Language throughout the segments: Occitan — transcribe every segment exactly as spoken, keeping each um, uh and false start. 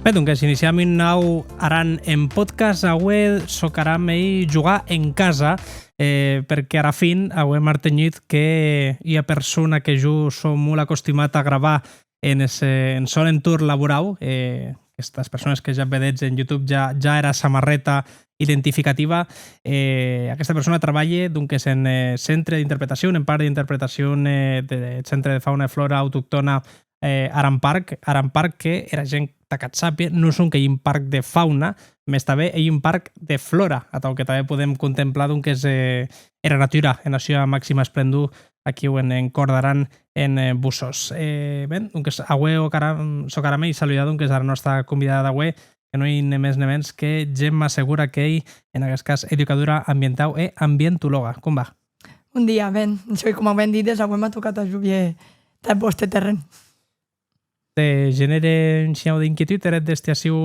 Ben, donques, iniciam un nau Aran en podcast. Aué çò qu'aram ei jogar en casa, eh, perque ara fin auem artenhut que ua persona que jo sò molt acostumat a gravar enes, eh, en sòn entorn laborau, eh, aquestas persones que ja vedetz en YouTube ja, ja era samarreta identificativa, eh, aquesta persona trabalhe, donques, en, eh, Centre d'Interpretacion, en Parc d'Interpretacion, eh, de, de Centre de Fauna e Flora Autoctòna, eh, Aran Parc, Aran Parc, que era gent tà qu'ac sàpie, non sonque ei un parc de fauna, mès tanben ei un parc de flora, atau que tanben podem contemplar, donques, eh, era natura ena sua maxima esplendor aquiu en, en Còr d'Aran, en, eh, Bossòst. Eh, ben, donques, aué çò qu'aram, çò qu'aram ei saludar, donques, ara nòsta convidada d'aué, que non ei ne mès ne mens que Gemma Segura, qu'ei, en aguest cas, educadora ambientau e ambientològa. Com va? Bon dia, ben, joi, coma ben dides, aué m'a tocat a jo vier tath vòste terren. Te genère un shinhau d'inquietud eth hèt d'èster aciu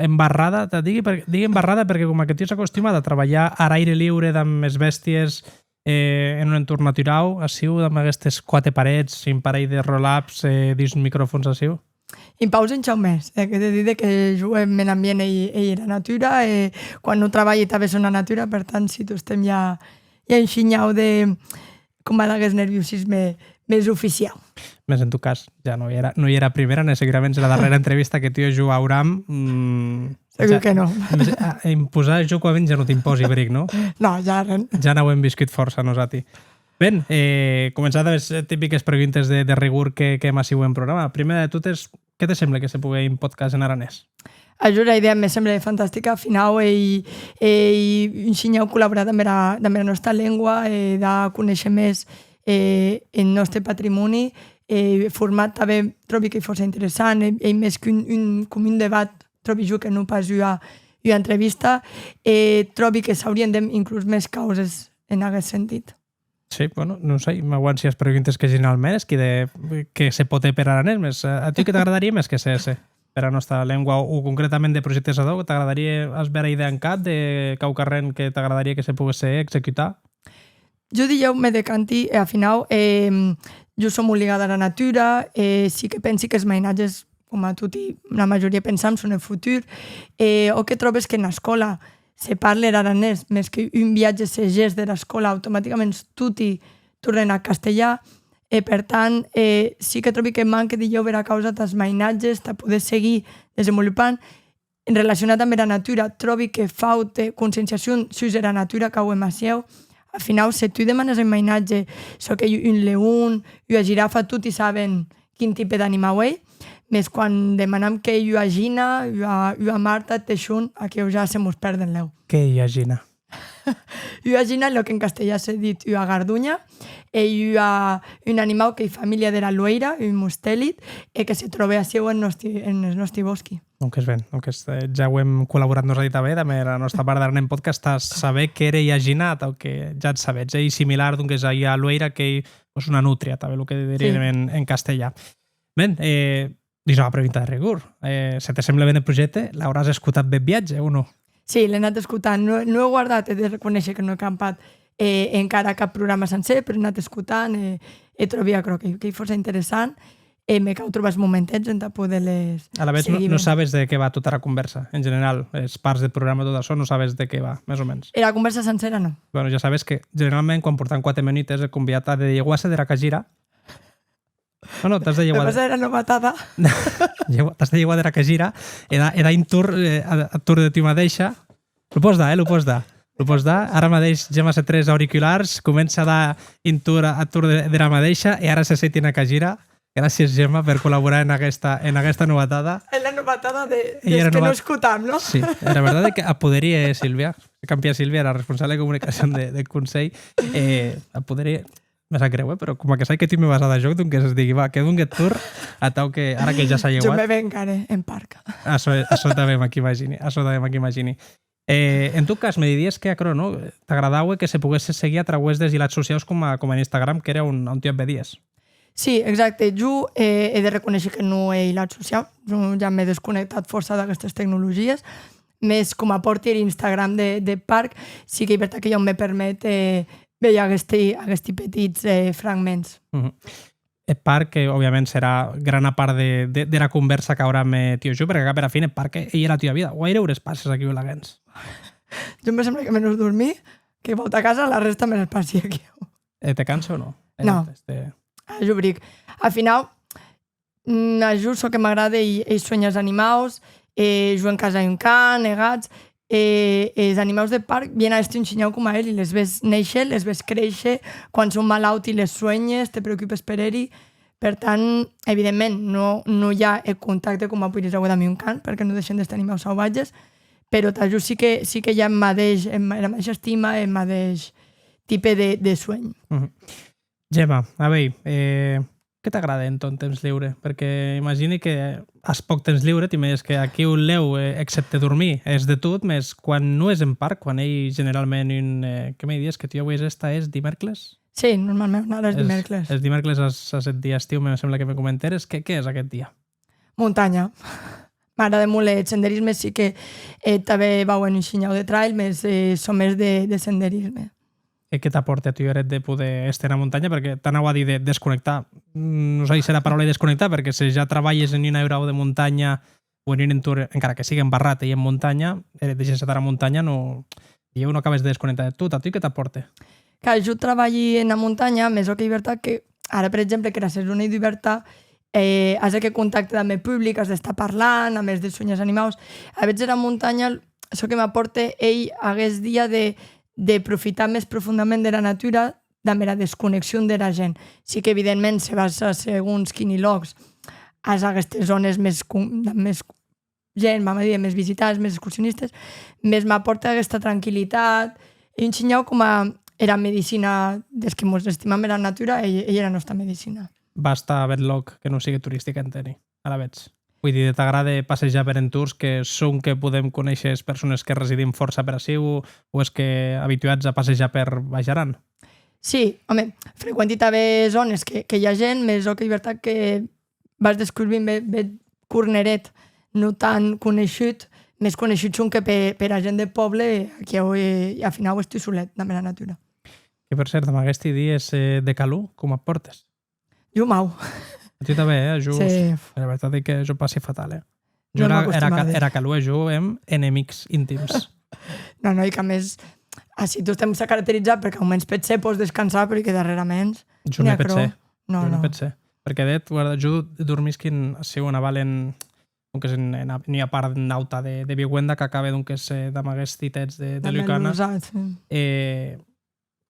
embarrada? Te digui per, digui embarrada perque coma que tu ès acostumada a trabalhar ar aire liure damb es bèsties, eh, en un entorn naturau, aciu, damb aguestes quate parets, un parelh de roll-ups, eh, dus microfons aciu? Impusa un shinhau mès, eh, qu'è de díder que jo eth mèn ambient ei, ei era natura, e quan non trabalhi tanben sò ena natura, per tant, si tostemp i a, i a un shinhau de, coma d'aguest nerviosisme mès oficiau. Mès en tot cas, ja non ei era, non ei era prumèra, ne seguraments era darrèra entrevista que tu e jo auram, mm, segur ja, que non. Mès, a, imposar jo coma ben ja non t'impòsi bric, non? Non, ja ren. Ja n'auem viscut fòrça nosati. Ben, eh, començar damb es tipiques preguntes de, de rigor que, que hèm aciu en programa. Prumèra de totes, qué te semble que se pogue hèr un podcast en aranés? A jo era idèa me semble fantastica. Ath finau ei, ei un shinhau collaborar damb era, damb era nòsta lengua e dar a conéisher mès, eh, eth nòste patrimòni. E eth format tanben tròbi qu'ei fòrça interessant, ei, ei mès qu'un, un, com un debat, tròbi jo, que non pas ua, ua entrevista, e tròbi que s'aurien de hèr inclús mès causes en aguest sentit. Sí, bueno, non sai, m'auan sies preguntes que generalment, es qui de, que se pòt hèr per aranés, mès, eh, a tu qué t'agradarie mès que se hèsse pera nòsta lengua, o concretament de projèctes ad hoc, t'agradarie, as bèra idèa en cap de quauquarren que t'agradarie que se poguesse executar? Jo dilhèu me decanti, e ath finau, eh, jo sò molt ligada ara natura, e sí que pensi qu'es mainatges, coma toti, la majoria pensam, son eth futur, e òc que tròbes qu'ena escòla se parle er aranés, mès qu'un viatge se gés dera escòla, automaticaments toti tornen ath castelhan, e per tant, eh, sí que tròbi que manque dilhèu bèra causa tàs mainatges, tà poder seguir desenvolupant. En relacionat damb era natura, tròbi que faute conscienciacion sus era natura qu'auem aciu. Ath finau, se tu demanes a un mainatge çò qu'ei un leon, ua girafa, toti saben quin tipe d'animau ei, mès quan demanam qué ei ua gina, ua, ua marta, eth teishon, aquiu ja se mos pèrden lèu. Qué ei ua gina? Ua gina, lo qu'en castelhan se ditz ua gardonha, ei ua, un animau qu'ei familha dera lueira, un mustelid, e que se tròbe aciu en nòsti, enes nòsti bòsqui. Donques, ben, donques, eh, ja auem collaborat nosati tanben damb era nòsta part d'Aran en Podcast tà saber qué ère ua gina, atau que ja ac sabetz, ei similar, donques, a ua lueira qu'ei, pues, una nutria, tanben lo que diríem, sí, en, en castelhan. Ben, eh, dus ua pregunta de rigor. Eh, se te semble ben eth projècte, l'auràs escotat bèth viatge o non? Sí, l'è anat escotant. Non, non è guardat, è de reconéisher que non è campat, eh, encara cap programa sancer, però è anat escotant, e, e tròbi aquerò qu'ei, qu'ei fòrça interessant, e me cau trobar es momentets entà poder-les seguir ben. Alavetz, non, non sabes de qué va tota era convèrsa, en general, es parts deth programa, tot açò, non sabes de qué va, mès o mens? Era convèrsa sancèra, non. Bueno, ja sabes que, generalment, quan portam quate menutes, eth convidat a de lheuar-se dera cagira. Non, non, t'as de lheuar. Lo que passa, era novatada. Lheuar, t'as de lheuar dera cagira e dar, e dar un torn, eh, a, a torn de tu madeisha. Lo pòs dar, eh, lo pòs dar. Lo pòs dar. Ara madeish Gemma se trè es auriculars, comença a dar un torn a, a torn de, dera madeisha e ara se seit ena cagira. Gràcies, Gemma, per collaborar en aguesta, en aguesta novatada. En la novatada de, e des que non escotam, non? Sí, era vertat ei que ac poderie, eh, Sílvia. Campiar Sílvia, era responsable de comunicacion de, deth Conselh, eh, ac poderie. Me sap grèu, eh, però coma que sai que tu me vas a dar jòc, donques digui, va, que dongue eth torn, atau que, ara que ja s'a lheuat. Jo me vengaré en Parc. Açò, açò tanben m'ac imagini, açò tanben m'ac imagini. Eh, en tot cas, me didies que aquerò, non? T'agradaue que se poguesse seguir a trauès des hilats sociaus coma, coma en Instagram, qu'ère on, on tu ac vedies. Sí, exacte. Jo, eh, è de reconéisher que non è hilat sociau. Jo ja m'è desconnectat fòrça d'aguestes tecnologies. Mès coma pòrti er Instagram de, de Parc, sí qu'ei vertat que ja me permet, eh, veir aguesti, aguesti petits, eh, fragments. Mhm. Eth parc, que òbviament serà grana part de, de, dera convèrsa qu'auram, eh, tu e jo, perque cap era fin eth parc ei era tua vida. Guaire ores passes aquiu laguens? Jo me sembla que menus dormir, que vòlte a casa, la rèsta me les passi aquiu. E te canse o non? No. Este... Ah, jo bric. Al final, mm, a jo çò que m'agrade ei, ei suénher es animaus, e jo en casa è un can, è gats, e, e es animaus de parc vien a èster un shinhau coma eli, les ves néisher, les ves créisher, quan son malauti les suénhes, te preocupes per eri. Per tant, evidentment, non, non i a eth contacte coma poiríes auer damb un can, perque non deishen d'èster animaus sauvatges, però tà jo sí que, sí que i a eth madeish, eth ma-, era madeisha estima e eth madeish tipe de, de suenh. Mhm. Gemma, a veir, eh, qué t'agrade en tòn temps liure? Perque imagini que as pòc temps liure, tu me dides que aquiu lèu, eh, excepte dormir, hès de tot, mès quan non ès en parc, quan ei generalment un, eh, qué me didies que tu auies hèsta es dimèrcles? Sí, normalment anades dimèrcles. Es dimèrcles as, as eth dia estiu, me sembla que me comentères. Qué, qué ès aguest dia? Montanha. M'agrade molt eth senderisme, sí que, eh, tanben vau en un shinhau de trail, mès, eh, sò mès de, de senderisme. E qué t'apòrte a tu eth de poder èster ena montanha? Perque t'anaua a díder desconnectar. Mm, non sai s'era paraula ei desconnectar, perque se ja trabalhes en un airau de montanha o en un entorn, encara que sigue embarrat, ei en montanha, e deishes tara montanha, non, dilhèu non acabes de desconnectar de tot. A tu qué t'apòrte? Clar, jo trabalhi ena montanha, mès òc, ei vertat que ara, per exemple, qu'era seson ei dubèrta, eh, as aqueth contacte damb eth public, as d'estar parlant, a mès de suénher es animaus. Alavetz era montanha, çò que m'apòrte ei aguest dia de, de profitar mès profondament dera natura, damb era desconnexion dera gent. Sí que, evidentment, se vas a segons quini lòcs, as aguestes zònes mès con-, damb mès gent, vam a díder, mès visitants, mès excursionistes, mès m'apòrte aguesta tranquillitat, un shinhau coma era medicina des que mos estimam era natura, ei, ei era nòsta medicina. Basta bèth lòc que non sigue toristic enteni, alavetz. Voi díder, t'agrade passejar per entorns que sonque podem conéisher es persones que residim fòrça per aciu o, o es que abituats a passejar per Baish Aran? Sí, òme, freqüenti tanben zònes que, que i a gent, mès òc, ei vertat que vas descubrint bèth, bèth corneret non tan coneishut, mès coneishut sonque pe-, pera gent deth pòble, aquiu, eh, e ath finau ès tu solet damb era natura. Que, per cèrt, damb aguesti dies, eh, de calor, com at pòrtes? Jo mau. A tu tanben, eh? Jo, sí. Era vertat ei que jo passi fatal, eh? Jo... Non era, m'acostuma era ca-, de era calor e jo èm enemics íntims. Non, non, e que a mès, ací tostemp s'a caracterizat perque aumens peth ser pòs descansar, però que darrèraments... Jo non peth ser. Non, jo non peth ser. Perque, de hèt, guarda, jo dormisqui en, aciu en aval en, donques en, en, en ua part nauta de, de viuenda qu'acabe, donques, eh, damb aguesti tets de, de lucana. Damb eth rosat, sí. E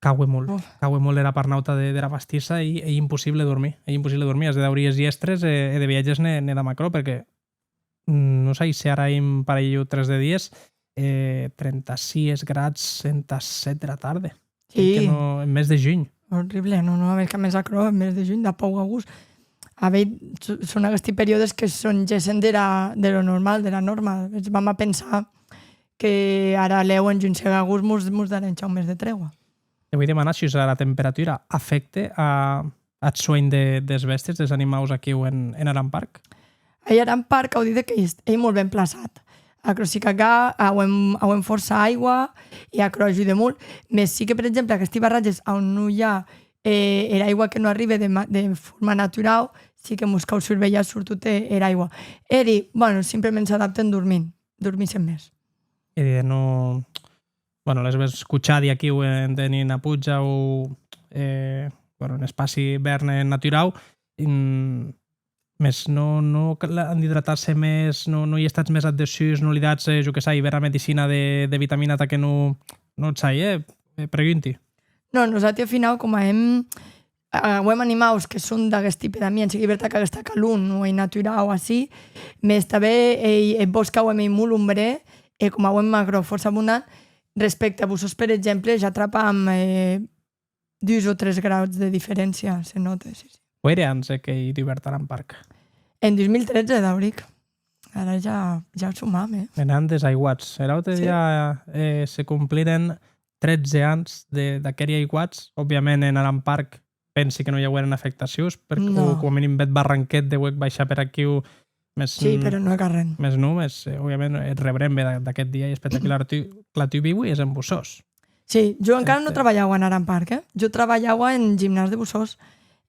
caue molt. Uf. Caue molt era part nauta de, dera pastissa e ei impossible dormir. Ei impossible dormir. As de daurir es hièstres e, e de viatges ne, ne damb aquerò, perque, mm, non sai se ara èm parelh tres de dies, eh, trenta-sies grads entàs sèt dera tarde. Sí. Que non, en mes de junh. Orrible, non, non, a veir, que a mès aquerò, en mes de junh, dà pòur a gust. A veir, so-, son aguesti periòdes que son gessent dera, de lo normal, dera norma. Vam a pensar que ara lèu en junh e agost mos, mos darà un chau mès de trègua. Te voi demanar sus era temperatura afècte a, ath suenh de, des bèsties, des animaus aquiu en, en Aran Park? Ei, Aran Park, cau díder qu'ei, ei molt ben plaçat. Aquerò sí qu'ac a, auem, auem fòrça aigua e aquerò ajude molt, mès sí que, per exemple, aguesti barratges a on non i a, eh, era aigua que non arribe de ma-, de forma naturau, sí que mos cau survelhar surtot, eh, era aigua. Eri, bueno, simplement s'adapten dormint, dormissem mès. E de non, bueno, les ves cochadi aquiu en, en una puja o, eh, bueno, un espaci vèrne naturau, mm, mès non, non cal, an d'idratar-se mès, non, non i estatz mès ath dessús, non li datz, eh, jo que sai, bèra medicina de, de vitamina tà que non, non sai, eh, eh, pregunti. Non, nosati, ath finau, coma èm, auem animaus que son d'aguest tipe d'ambient, sigui vertat qu'aguesta calor non ei naturau ací, mès tanben ei, eth bòsc qu'auem ei molt ombrèr, e coma auem aquerò fòrça abondant, respècte a Bossòst, per exemple, ja trapam, eh, dus o tres graus de diferéncia, se nòte, sí, sí. Guaire ans hè qu'ei dubèrt Aran Park? En dus mil tretze, d'auric. Ara ja, ja somam, eh? En an des aiguats. Er aute dia, eh, se compliren tretze ans de, d'aqueri aiguats. Òbviament, en Aran Park pensi que non i aueren afectacions, perque, o coma minim bèth barranquet deuec baishar per aquiu, mès, sí, però non hec arren. Mès non, mès, eh, òbviament, eth rebrembe d'a-, d'aqueth dia ei espectacular. Tu, clar, tu viuies en Bossòst. Sí, jo encara non trabalhaua en Aran Park, eh? Jo trabalhaua en gimnàs de Bossòst,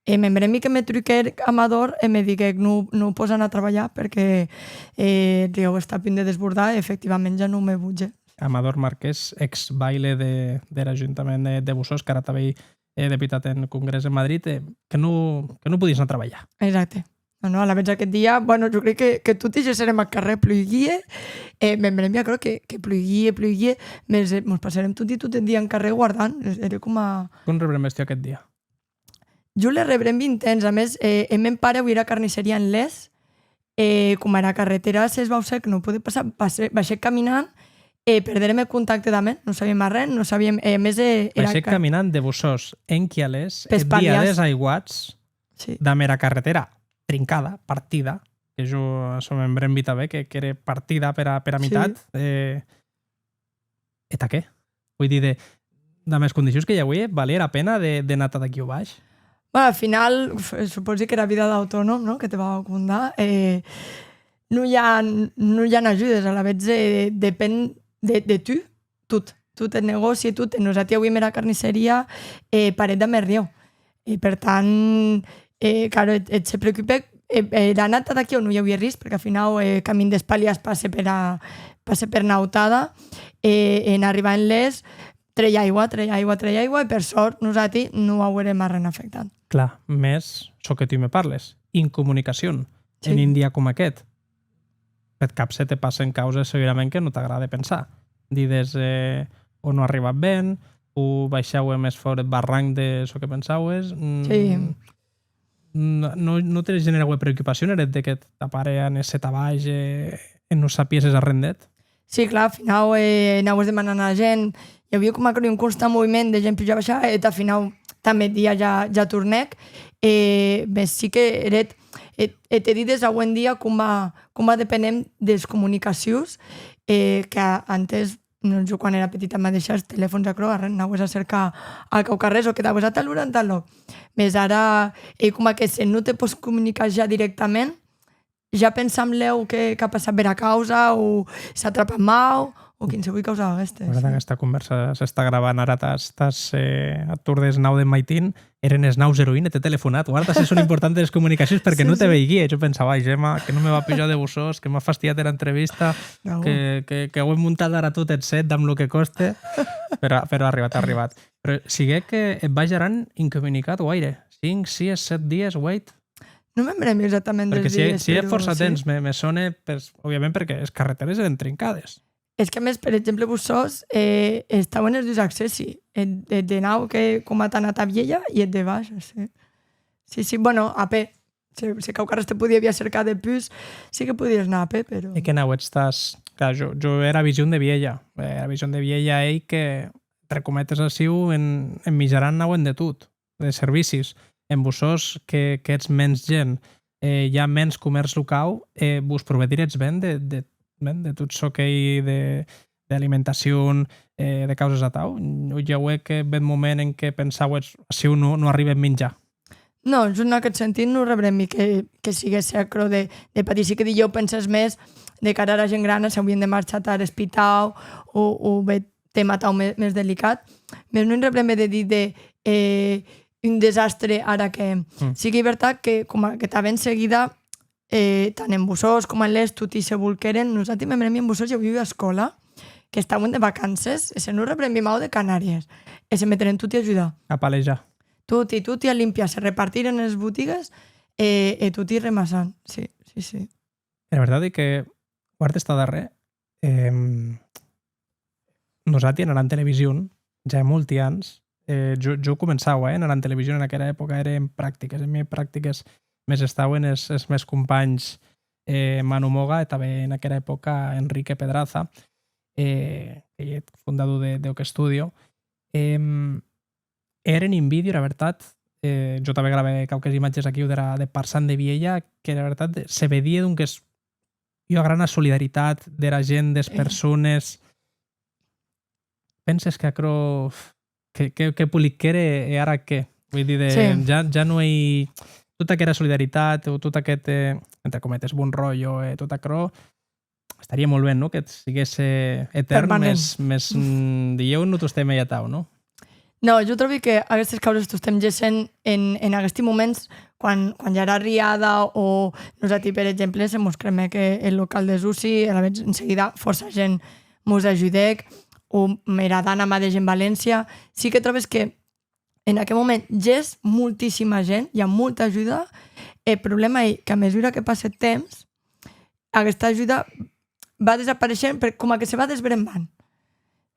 E me'n brembi que me truquèc Amador e me diguèc: «Non, non pòs anar trabalhar perque, eh, Rieu està a punt de desbordar», e efectivament ja non me botgè. Amador Marqués, ex baile de, der Ajuntament de, de Bossòst, qu'ara tanben ei, eh, deputat en Congrès en Madrid, eh, que non, que non podies anar trabalhar. Exacte. Non, non, alavetz aqueth dia, bueno, jo crec que, que toti gessérem ath carrèr, ploguie, e me'n brembi aquerò que, que ploguie, ploguie, mès, eh, mos passèrem toti tot eth dia en carrèr guardant, ère coma... Quan rebrembes tu aqueth dia? Jo le rebrembi un temps, a mès, eh, eth mèn pare auie era carnisseria en Les, e coma era carretèra s'esbaucèc, non podec passar, baishè-, baishèc caminant, e perdèrem eth contacte damb eth, non sabíem arren, non sabíem, e a mès, eh, era... Baishèc ca- caminant de Bossòst enquia Les, pes eth dia palias. Des Aiguats, sí, damb era carretèra trincada, partida, que jo açò me'n brembi tanben, que, qu'ère partida pera, pera... Sí. Mitat, eh, e tà qué? Voi díder, damb es condicions que i auie, valie era pena de, de anar tad aquiu baish? Bueno, al final, uf, supòsi qu'era vida d'autonòm, non? Que te vau a condar, eh, non i a, non i a ajudes, alavetz, eh, depen de, de tu, tot, tot eth negòci e tot, e nosati auíem era carnisseria, eh, paret damb eth riu. E per tant, eh, claro, eth, eth se preocupèc, e, e era anada d'aquiu non i auie res, perque al finau, eh, camin des Palias passe pera, passe per Nautada, e en arribar en Les, trei aigua, trei aigua, trei aigua, e per sòrt nosati non auérem arren afectat. Clar, mès çò que tu me parles, incomunicacion, sí, en un dia coma aqueth, peth cap se te passen causes segurament que non t'agrade pensar. Dides, eh, o non arribat ben, o baishaue mès fòrt eth barranc de çò que pensaues. Mm, sí. No, no, non te genèra aué preocupacion er hèt de que ta pare anèsse tà baish e, e non sapiesses arren d'eth? Sí, clar, al finau, eh, anaues demanant a gent, i auie coma aquerò un constant moviment de gent pujar baishar, e tà finau, tà meddia ja, ja tornèc, e, mès sí que er hèt, e, e te dides aué en dia coma, coma depenem des comunicacions, eh, que a-, antes, non, jo quan èra petita madeisha, es telefons aquerò, arren, anaues a cercar a quauquarrés o quedaues a tal ora en tal lòc. Mès ara, ei coma que se non te pòs comunicar ja dirèctament, ja pensam lèu que, qu'a passat bèra causa, o s'a trapat mau, o quinsevolh causa d'aguestes. M'agrada, sí, qu'aguesta convèrsa s'està gravant ara tàs, tàs, eh, ath torn des nau deth maitin, èren es nau zero un e t'è telefonat. Guarda se son importantes es comunicacions, perque... Sí, non te... Sí. Veiguie. Jo pensava: «Ai, Gemma, que non me va pujar de Bossòst, que m'a fastidiat era entrevista, no, que, que, que auem montat ara tot eth set damb lo que còste», però, però a arribat, a arribat. Però siguec que eth Baish Aran incomunicat guaire, cinc, sies, sèt dies, ueit? Non me'n brembi exactament des dies, però sí. Perque si hè, si hè fòrça temps, me, me sone, per, òbviament, perque es carretères èren trincades. Es que, a mès, per exemple, Bossòst, eh, estauen es dus accèssi, eth, eth de naut, que coma tà anar tà Vielha, e eth de baish, sí. Sí, sí, bueno, a pè. Se, se quauquarrés te podie vier cercar de pus, sí que podies anar a pè, però... E que anauetz tàs... Clar, jo, jo era vision de Vielha, eh, era vision de Vielha ei que, entre cometes, aciu en, en Mijaran anauen de tot, de servicis. En Bossòst, que, qu'ètz mens gent, eh, i a mens comèrç locau, e vos provedíretz ben de, de, ben de tot çò qu'ei de, d'alimentacion, eh, de causes atau? Non i auec, eh, bèth moment en que pensauetz: «Aciu non, non arribe eth minjar»? Non, jo en aqueth sentit non rebrembi que, que siguesse aquerò de, de patir. Sí que dilhèu penses mès de cara ara gent grana, s'auien de marchar tar espitau o, o bèth tèma atau mès, mès delicat, mès non rebrembi de díder, eh, un desastre ara que... Mm. Sí qu'ei vertat que, coma que tanben en seguida, eh, tant en Bossòst coma en Les, toti se bolquèren. Nosati, me'n brembi, en Bossòst i auie ua escòla qu'estauen de vacances, e se non rebrembi mau, de Canàries, e se meteren toti a ajudar. A palejar. Toti, toti a limpiar, se repartiren es botigues e, e toti remassant. Sí, sí, sí. Era vertat ei que, guarde, està darrèr, em, nosati en Aran Television, ja hè molti ans, eh, jo, jo començaua, eh, en Aran Television, en aquera epòca ère en practiques, en miei practiques, mès estauen es, es mèns companhs, eh, Manu Moga e tanben en aquera epòca Enrique Pedraza, eh, qu'ei eth fondador de, de Òc Estudio. Em, èren un vídeo, era vertat, eh, jo tanben gravè quauques imatges aquiu dera, de Parçan de Vielha, que era vertat se vedie, donques, ua grana solidaritat dera gent, des... Eh. Persones. Penses que aquerò, que, que, que polit qu'ère e ara qué? Voi díder, sí, ja, ja non ei tota aquera solidaritat o tot aqueth, eh, entre cometes, bon rotllo e tot aquerò, estarie molt ben, non? Que siguesse etèrn, permanent. Mès, mès, mm, dilhèu non tostemp ei atau, non? No, jo trobi que aguestes causes tostemp gessen en, en aguesti moments quan, quan ja era arriada o nosati, per exemple, se mos cremèc e-, eth local de Sushi, alavetz en seguida fòrça gent mos ajudèc, o era Dana madeish en València. Sí que trobes que en aqueth moment ges moltíssima gent, i a molta ajuda, e eth problèma ei qu'a mesura que passe eth temps, aguesta ajuda va desapareishent, per, coma que se va desbrembant,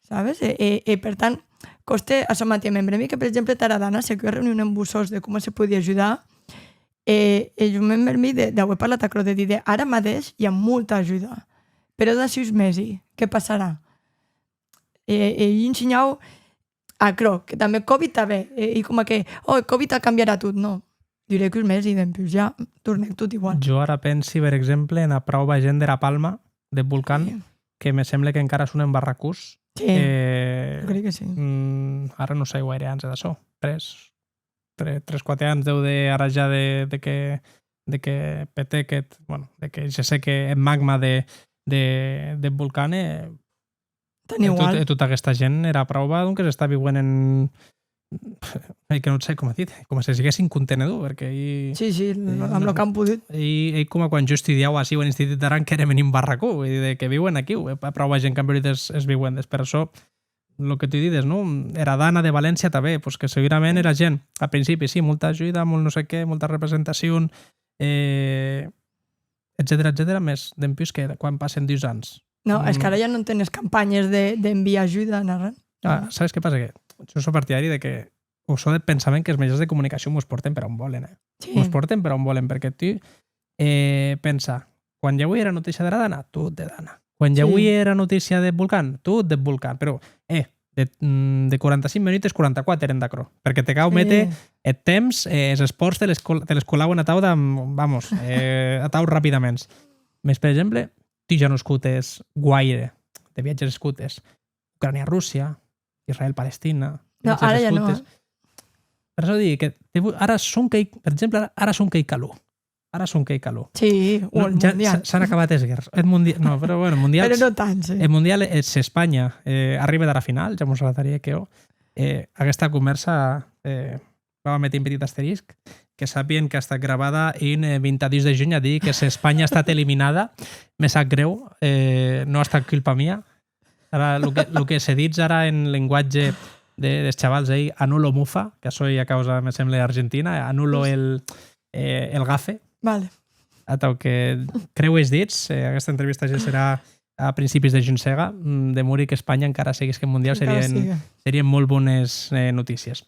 sabes? E, e, e per tant, còste açò matin. Me'n brembi que, per exemple, tara Dana, se que reunion en Bossòst de coma se podie ajudar, e, e jo me'n brembi de, d'auer parlat aquerò, de díder, ara madeish i a molta ajuda, però d'ací uns mesi, qué passarà? E, e un shinhau aquerò, que tanben Covid tanben, e, e coma que, oh, Covid ac cambiarà tot, non. Durèc uns mesi, dempús ja tornèc tot igual. Jo ara pensi, per exemple, ena prauba gent dera Palma, deth volcan, Sí. que me semble qu'encara son en barracons. Sí, Eh, jo crec que sí. mm, ara non sai guaire ans hè d'açò. Tres, tres, tres, quatre ans deu de, ara ja de, de que, de que petèc eth, bueno, de que gessec eth magma de, de, deth volcan, e Tan e tot, igual. e tota aguesta gent era prauba, donques, està viuent en... Ei, que non sai com a dit, coma se siguesse un contenedor, perque ei... Sí, sí, ei amb lo que han podut. Ei, ei coma quan jo estudiava ací en Institut d'Aran, qu'èrem en un barracó, vull dir, de que viuen aquiu, e pa-, prauba gent qu'an perdut es, es viuendes. Per açò, lo que tu dides, non? Era Dana de València tanben, pues que segurament era gent, al principi, sí, molta ajuda, molt no sé què, molta representacion, eh, etcètera, etcètera, mès dempús que quan passen dus ans. No, és que Mm. ara ja non tenes campanyes de, d'enviar ajuda, en arren. Ah, sabes què passa? Que jo sóc partidari de que, o sóc de pensament que els mitjans de comunicació mos porten per on volen, eh? Sí. Mos porten per on volen, perquè tu, eh, pensa, quan ja avui era notícia de la Dana, tot de Dana. Quan ja Sí. avui era notícia de volcan, tot de volcan. Però, eh, de, mm, de quaranta-cinc minutes, quaranta-quatre eren d'aquerò. Perquè te cau Sí. méter eth temps, eh, es espòrts te les col-, te les colauen atau de, vamos, eh, atau rapidaments. Mès, per exemple, tu ja non escotes guaire de viatges, escotes Ucrània-Rússia, Israel-Palestina, No, viatges ara ja no, escotes. eh? Per açò digui que te vo-, ara sonque ei, per exemple, ara, ara sonque ei calor. Ara sonque ei calor. Sí, o No, el ja Mundial. s'a-, s'han acabat es guerres. Eth Mundial, no, però bueno, Mundial... Però no tant, sí. Eth Mundial, eh, se Espanya, eh, arribe dara final, ja mos agradarie que, oh, eh, aguesta convèrsa, eh, vau a meter un petit asterisc, que sàpien que ha estat gravada en, eh, vint-e-dus de junh, a dir que se Espanya ha estat eliminada, me sap greu, eh, non ha estat culpa mia. Ara, lo que, lo que se ditz ara en lenguatge de, des chavals ei anulo mufa, que açò ei a causa, me semble, argentina, anulo el, eh, el gafe. Vale. Atau que creu es dits, eh, aguesta entrevista ja serà a principis de junh sega, mm, demori que Espanya encara seguisque en Mundial, Encara serien, sigue. serien molt bones, eh, notícies.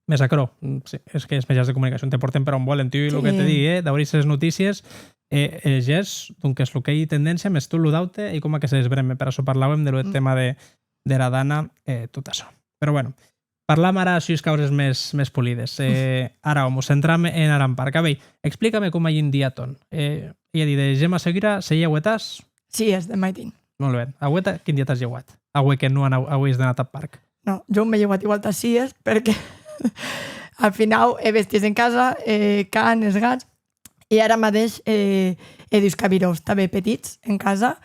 Mès aquerò, mm, sí, és que es mejans de comunicacion te porten per on volen. Tu, lo que te Sí. digui, eh, dauris es notícies, eh, eh, ges, donques, lo qu'ei tendéncia, mès tot lo d'aute, ei coma que se desbrembe. Per açò parlàuem de lo eth Mm. tema de, de la Dana, eh, tot açò. Però, bueno, parlam ara sus causes mès, mès polides. Eh, ara, mos centram en Aran Park. A veir, explica-me coma ei un dia ton. Eh, ei a díder, de Gemma Segura, se lhèue tàs? Sí, és de maitin. Molt ben. Aué tà, quin dia t'as lheuat? Aué que non anau-, auies d'anar tath parc. No, jo m'è lheuat igual tà sies, perque al finau è bèsties en casa, è can, es gats, e ara madeish, eh, è dus cabiròus tanben petits en casa,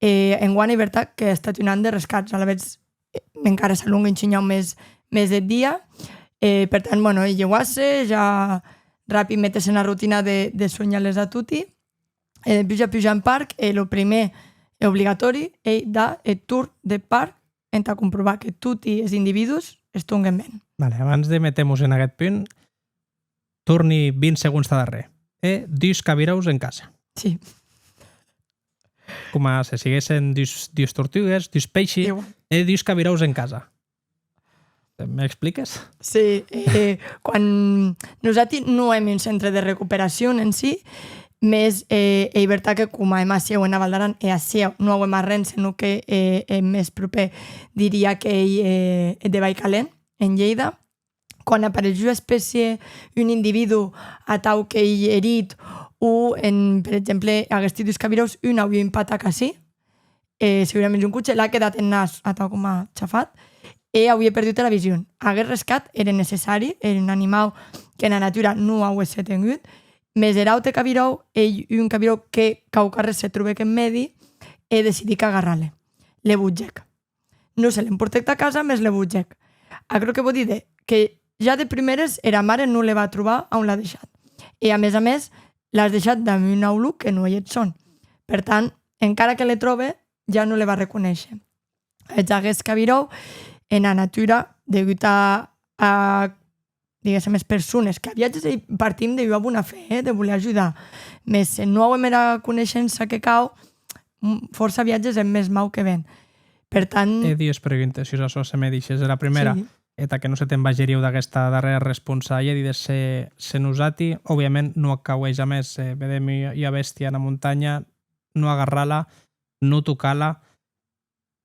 e enguan ei vertat qu'è estat un an de rescats, alavetz, eh, encara s'alonga un shinhau mès, mès eth dia, e per tant, bueno, ei lheuar-se, ja rapid méter-se ena rotina de, de suenhar-les a toti, e dempús ja pujar en parc, e lo prumèr e obligatòri ei dar eth torn de parc entà comprovar que toti es individús estonguen ben. Vale, abans de méter-mos en aguest punt, torni vint segons tà darrèr. E dus cabiròus en casa. Sí. Coma se siguessen dus, dus tortugues, dus peishi, Igual. e dus cabiròus en casa. M'expliques? Sí, eh, quan nosati non èm un centre de recuperacion en si, mès, eh, ei vertat que coma èm aciu ena Val d'Aran, e aciu non auem arren, senon que, eh, eth mès propèr diria qu'ei, eh, eth de Baicalén, en Lleida. Quan apareis ua espècie, un individu atau qu'ei herit, o en, per exemple, aguesti dus cabiròus, un auie un patac ací, e segurament un coche, l'a quedat en nas atau coma chafat, e auie perdut era vision. Aguest rescat ère necessari, ère un animau qu'ena natura non auesse tengut, mès er aute cabiròu ei un cabiròu que quauquarrés se trobèc en medi e decidic agarrar-le. Le botgèc. Non se l'emportèc tà casa, mès le botgèc. Aquerò que vò díder que ja de prumères era mare non le va trobar a on l'a deishat. E a mès a mès, l'as deishat damb un aulor que non ei eth sòn. Per tant, encara que le tròbe, ja non le va reconéisher. Eth aguest cabiròu ena natura, degut a, a, diguéssem, es persones, que a viatges ei, partim de ua bona fe, eh, de voler ajudar, mès se non auem era coneishença que cau, m-, fòrça viatges hèm mès mau que ben. Per tant... E dues preguntes, sus açò, se me deishes. Era prumèra, sí, e tà que non se te'n vage ua d'aguesta darrèra responsa, ei a díder se, se nosati, òbviament, non ac cau hèr jamès, se vedem ua, ua bèstia ena montanha, non agarrar-la, non tocar-la,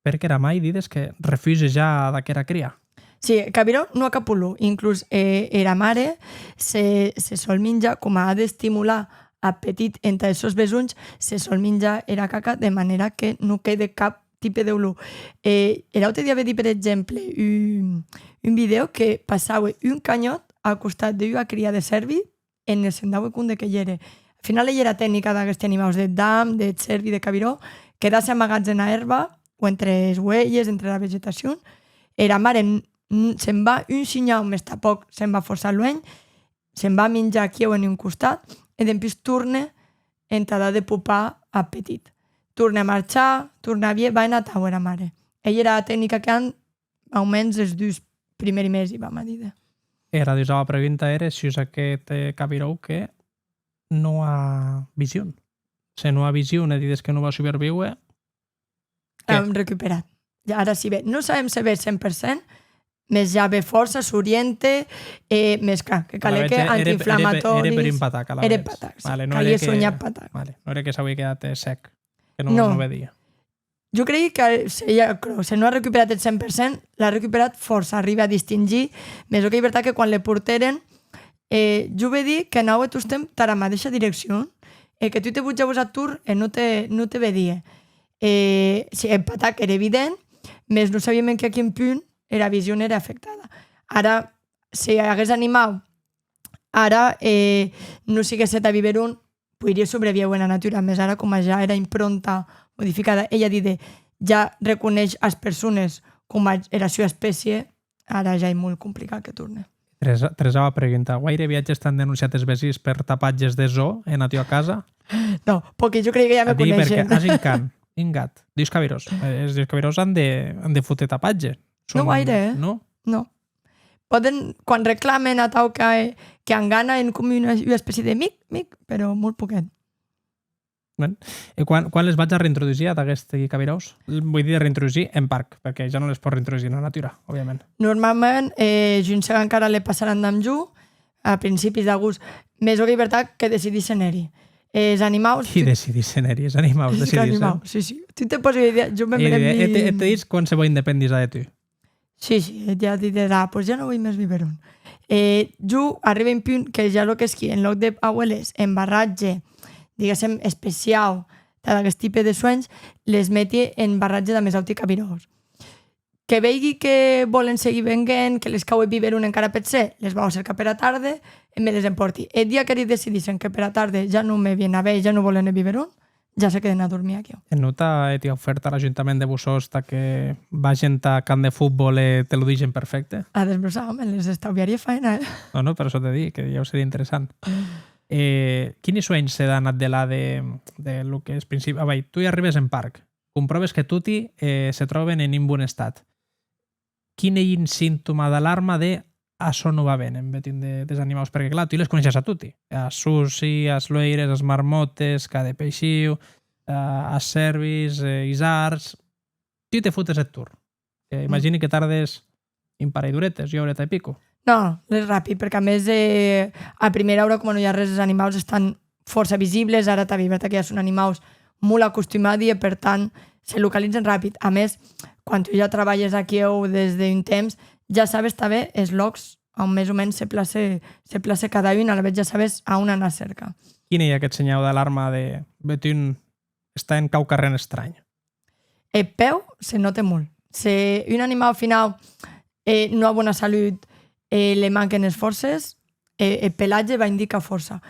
perque era mair dides que refuse ja d'aquera cria. Sí, cabiròu non a cap olor. Inclús, eh, era mare se, se sòl minjar, coma a d'estimular ath petit entà es sòns besonhs, se sòl minjar era caca de manèra que non quede cap tipe d'olor. Eh, er aute dia vedí, per exemple, un, un vidèo que passaue un canhòt a costat d'ua cria de cèrvi, e ne se'n daue compde que i ère. Al final, ei era tecnica d'aguesti animaus, deth dam, deth cèrvi, deth cabiròu, quedar-se amagats ena èrba o entre es uelhes, entre era vegetacion. Era mare n-, n-, se'n va un shinhau, mès tanpòc se'n va fòrça luenh, se'n va minjar aquiu en un costat e dempús torne entà dar de popar ath petit. Torne a marchar, torne a vier, va en atau era mare. Ei era tecnica que an aumens es dus prumèri mesi, vam a díder. Era dusaua pregunta ère sus aqueth, eh, cabiròu que non a vision. Se non a vision e dides que non va subervíuer, qué? L'am recuperat. Ja, ara sí, ben, non sabem se ve cent per cent, mès ja ve fòrça, s'oriente, e, mès clar, que calè que antiinflamatòris. Alavetz, ère, ère per, ère per un patac, alavetz. Ère patac, sí. Vale, non ère que, calie sonhar patac. Vale, non ère que s'auie quedat, eh, sec, que non, non vedie. Jo creigui que se, ja, se non a recuperat eth cent per cent, l'a recuperat fòrça, arribe a distingir, mès ok, ei vertat que quan le portèren, eh, jo vedí qu'anaue tostemp tara madeisha direccion, e que tu te botjaves ath torn e non te, non te vedie. E, sí, eth patac ère evident, mès non sabíem enquia quin punt era vision ère afectada. Ara, se aguest animau, ara, eh, non siguesse tà biberon, poirie sobreviéuer ena natura, mès ara, coma ja era impronta modificada, ei a díder, ja reconeish as persones coma era sua espècie, ara ja ei molt complicat que torne. Teresa, teresaua pregunta, guaire viatges t'an denonciat es vesins per tapatges de zoo ena tua casa? Non, pòqui, jo crei que ja me coneishen. Perque as un can, un gat, dus cabiròus. Eh, es dus cabiròus an de, an de foter tapatge. Non gaire, eh? Non? Non. Pòden, quan reclamen atau que, que an gana, en com ua, ua espècie de mic, mic, però molt poquet. Ben. E quan, quan les vas a reintrodusir ad aguesti cabiròus? Voi díder reintrodusir en parc, perque ja non les pòs reintrodusir ena natura, òbviament. Normalment, eh, jo non sèi encara, le passaràn damb jo a principis d'agost. Mès òc, ei vertat que decidissen eri. Es animaus... Qui decidissen eri? Es animaus decidissen? Es animaus, sí, sí. Tu te pòs imaginar, jo me... E, e, e te, e te ditz quan se vò independizar de tu? Sí, sí, eth ja didec, ah, pues ja non voi mès biberon. Eh, jo arribe un punt que ja lo qu'esqui en lòc de auer-les en barratge, diguéssem, especiau, tad aguest tipe de suenh, les meti en barratge damb es auti cabiròus. Que veigui que vòlen seguir venguent, que les cau eth biberon encara peth ser, les vau a cercar pera tarde e me les empòrti. Eth dia qu'eri decidissen que pera tarde ja non me vien a veir, ja non vòlen eth biberon, ja se queden a dormir aquiu. E non tà hèr ua ofèrta a l'Ajuntament de Bossòst tà que vagen tà camp de fotbòl e te lo digen perfècte? A desbrossar, òme, les estauviarie faena, eh? Non, non, per açò te dic, que ja serie interessant. Eh, quini suenh se dan ath delà de, de lo qu'es principi? A veir, tu i arribes en parc, compròves que toti, eh, se tròben en un bon estat. Quin ei un simptoma d'alarma de açò non va ben en bèth un de, des animaus? Perque, clar, tu les coneishes a toti. As susi, as loeires, as marmòtes, ca de peissiu, eh, as cèrvis, eh, isards. Tu te fotes eth torn. Eh, imagini que tardes un parelh d'oretes, ua oreta e pico. Non, l'ès rapid, perque a mès, eh, a primera ora, coma non i a res, es animaus estan fòrça visibles, ara tanben ei vertat que ja son animaus molt acostumadi e, per tant, se localizen rapid. A mès, quan tu ja trabalhes aquiu des d'un temps, ja sabes tanben es lòcs a on mès o mens se place, se place cada un, alavetz ja sabes a on anar cercar. Quin ei aqueth senhau d'alarma de bèth un està en quauquarren estranh? Eth peu se nòte molt. Se un animau, au finau, eh, non a bona salut, eh, le manquen es fòrces, eh, eth pelatge va indicar fòrça.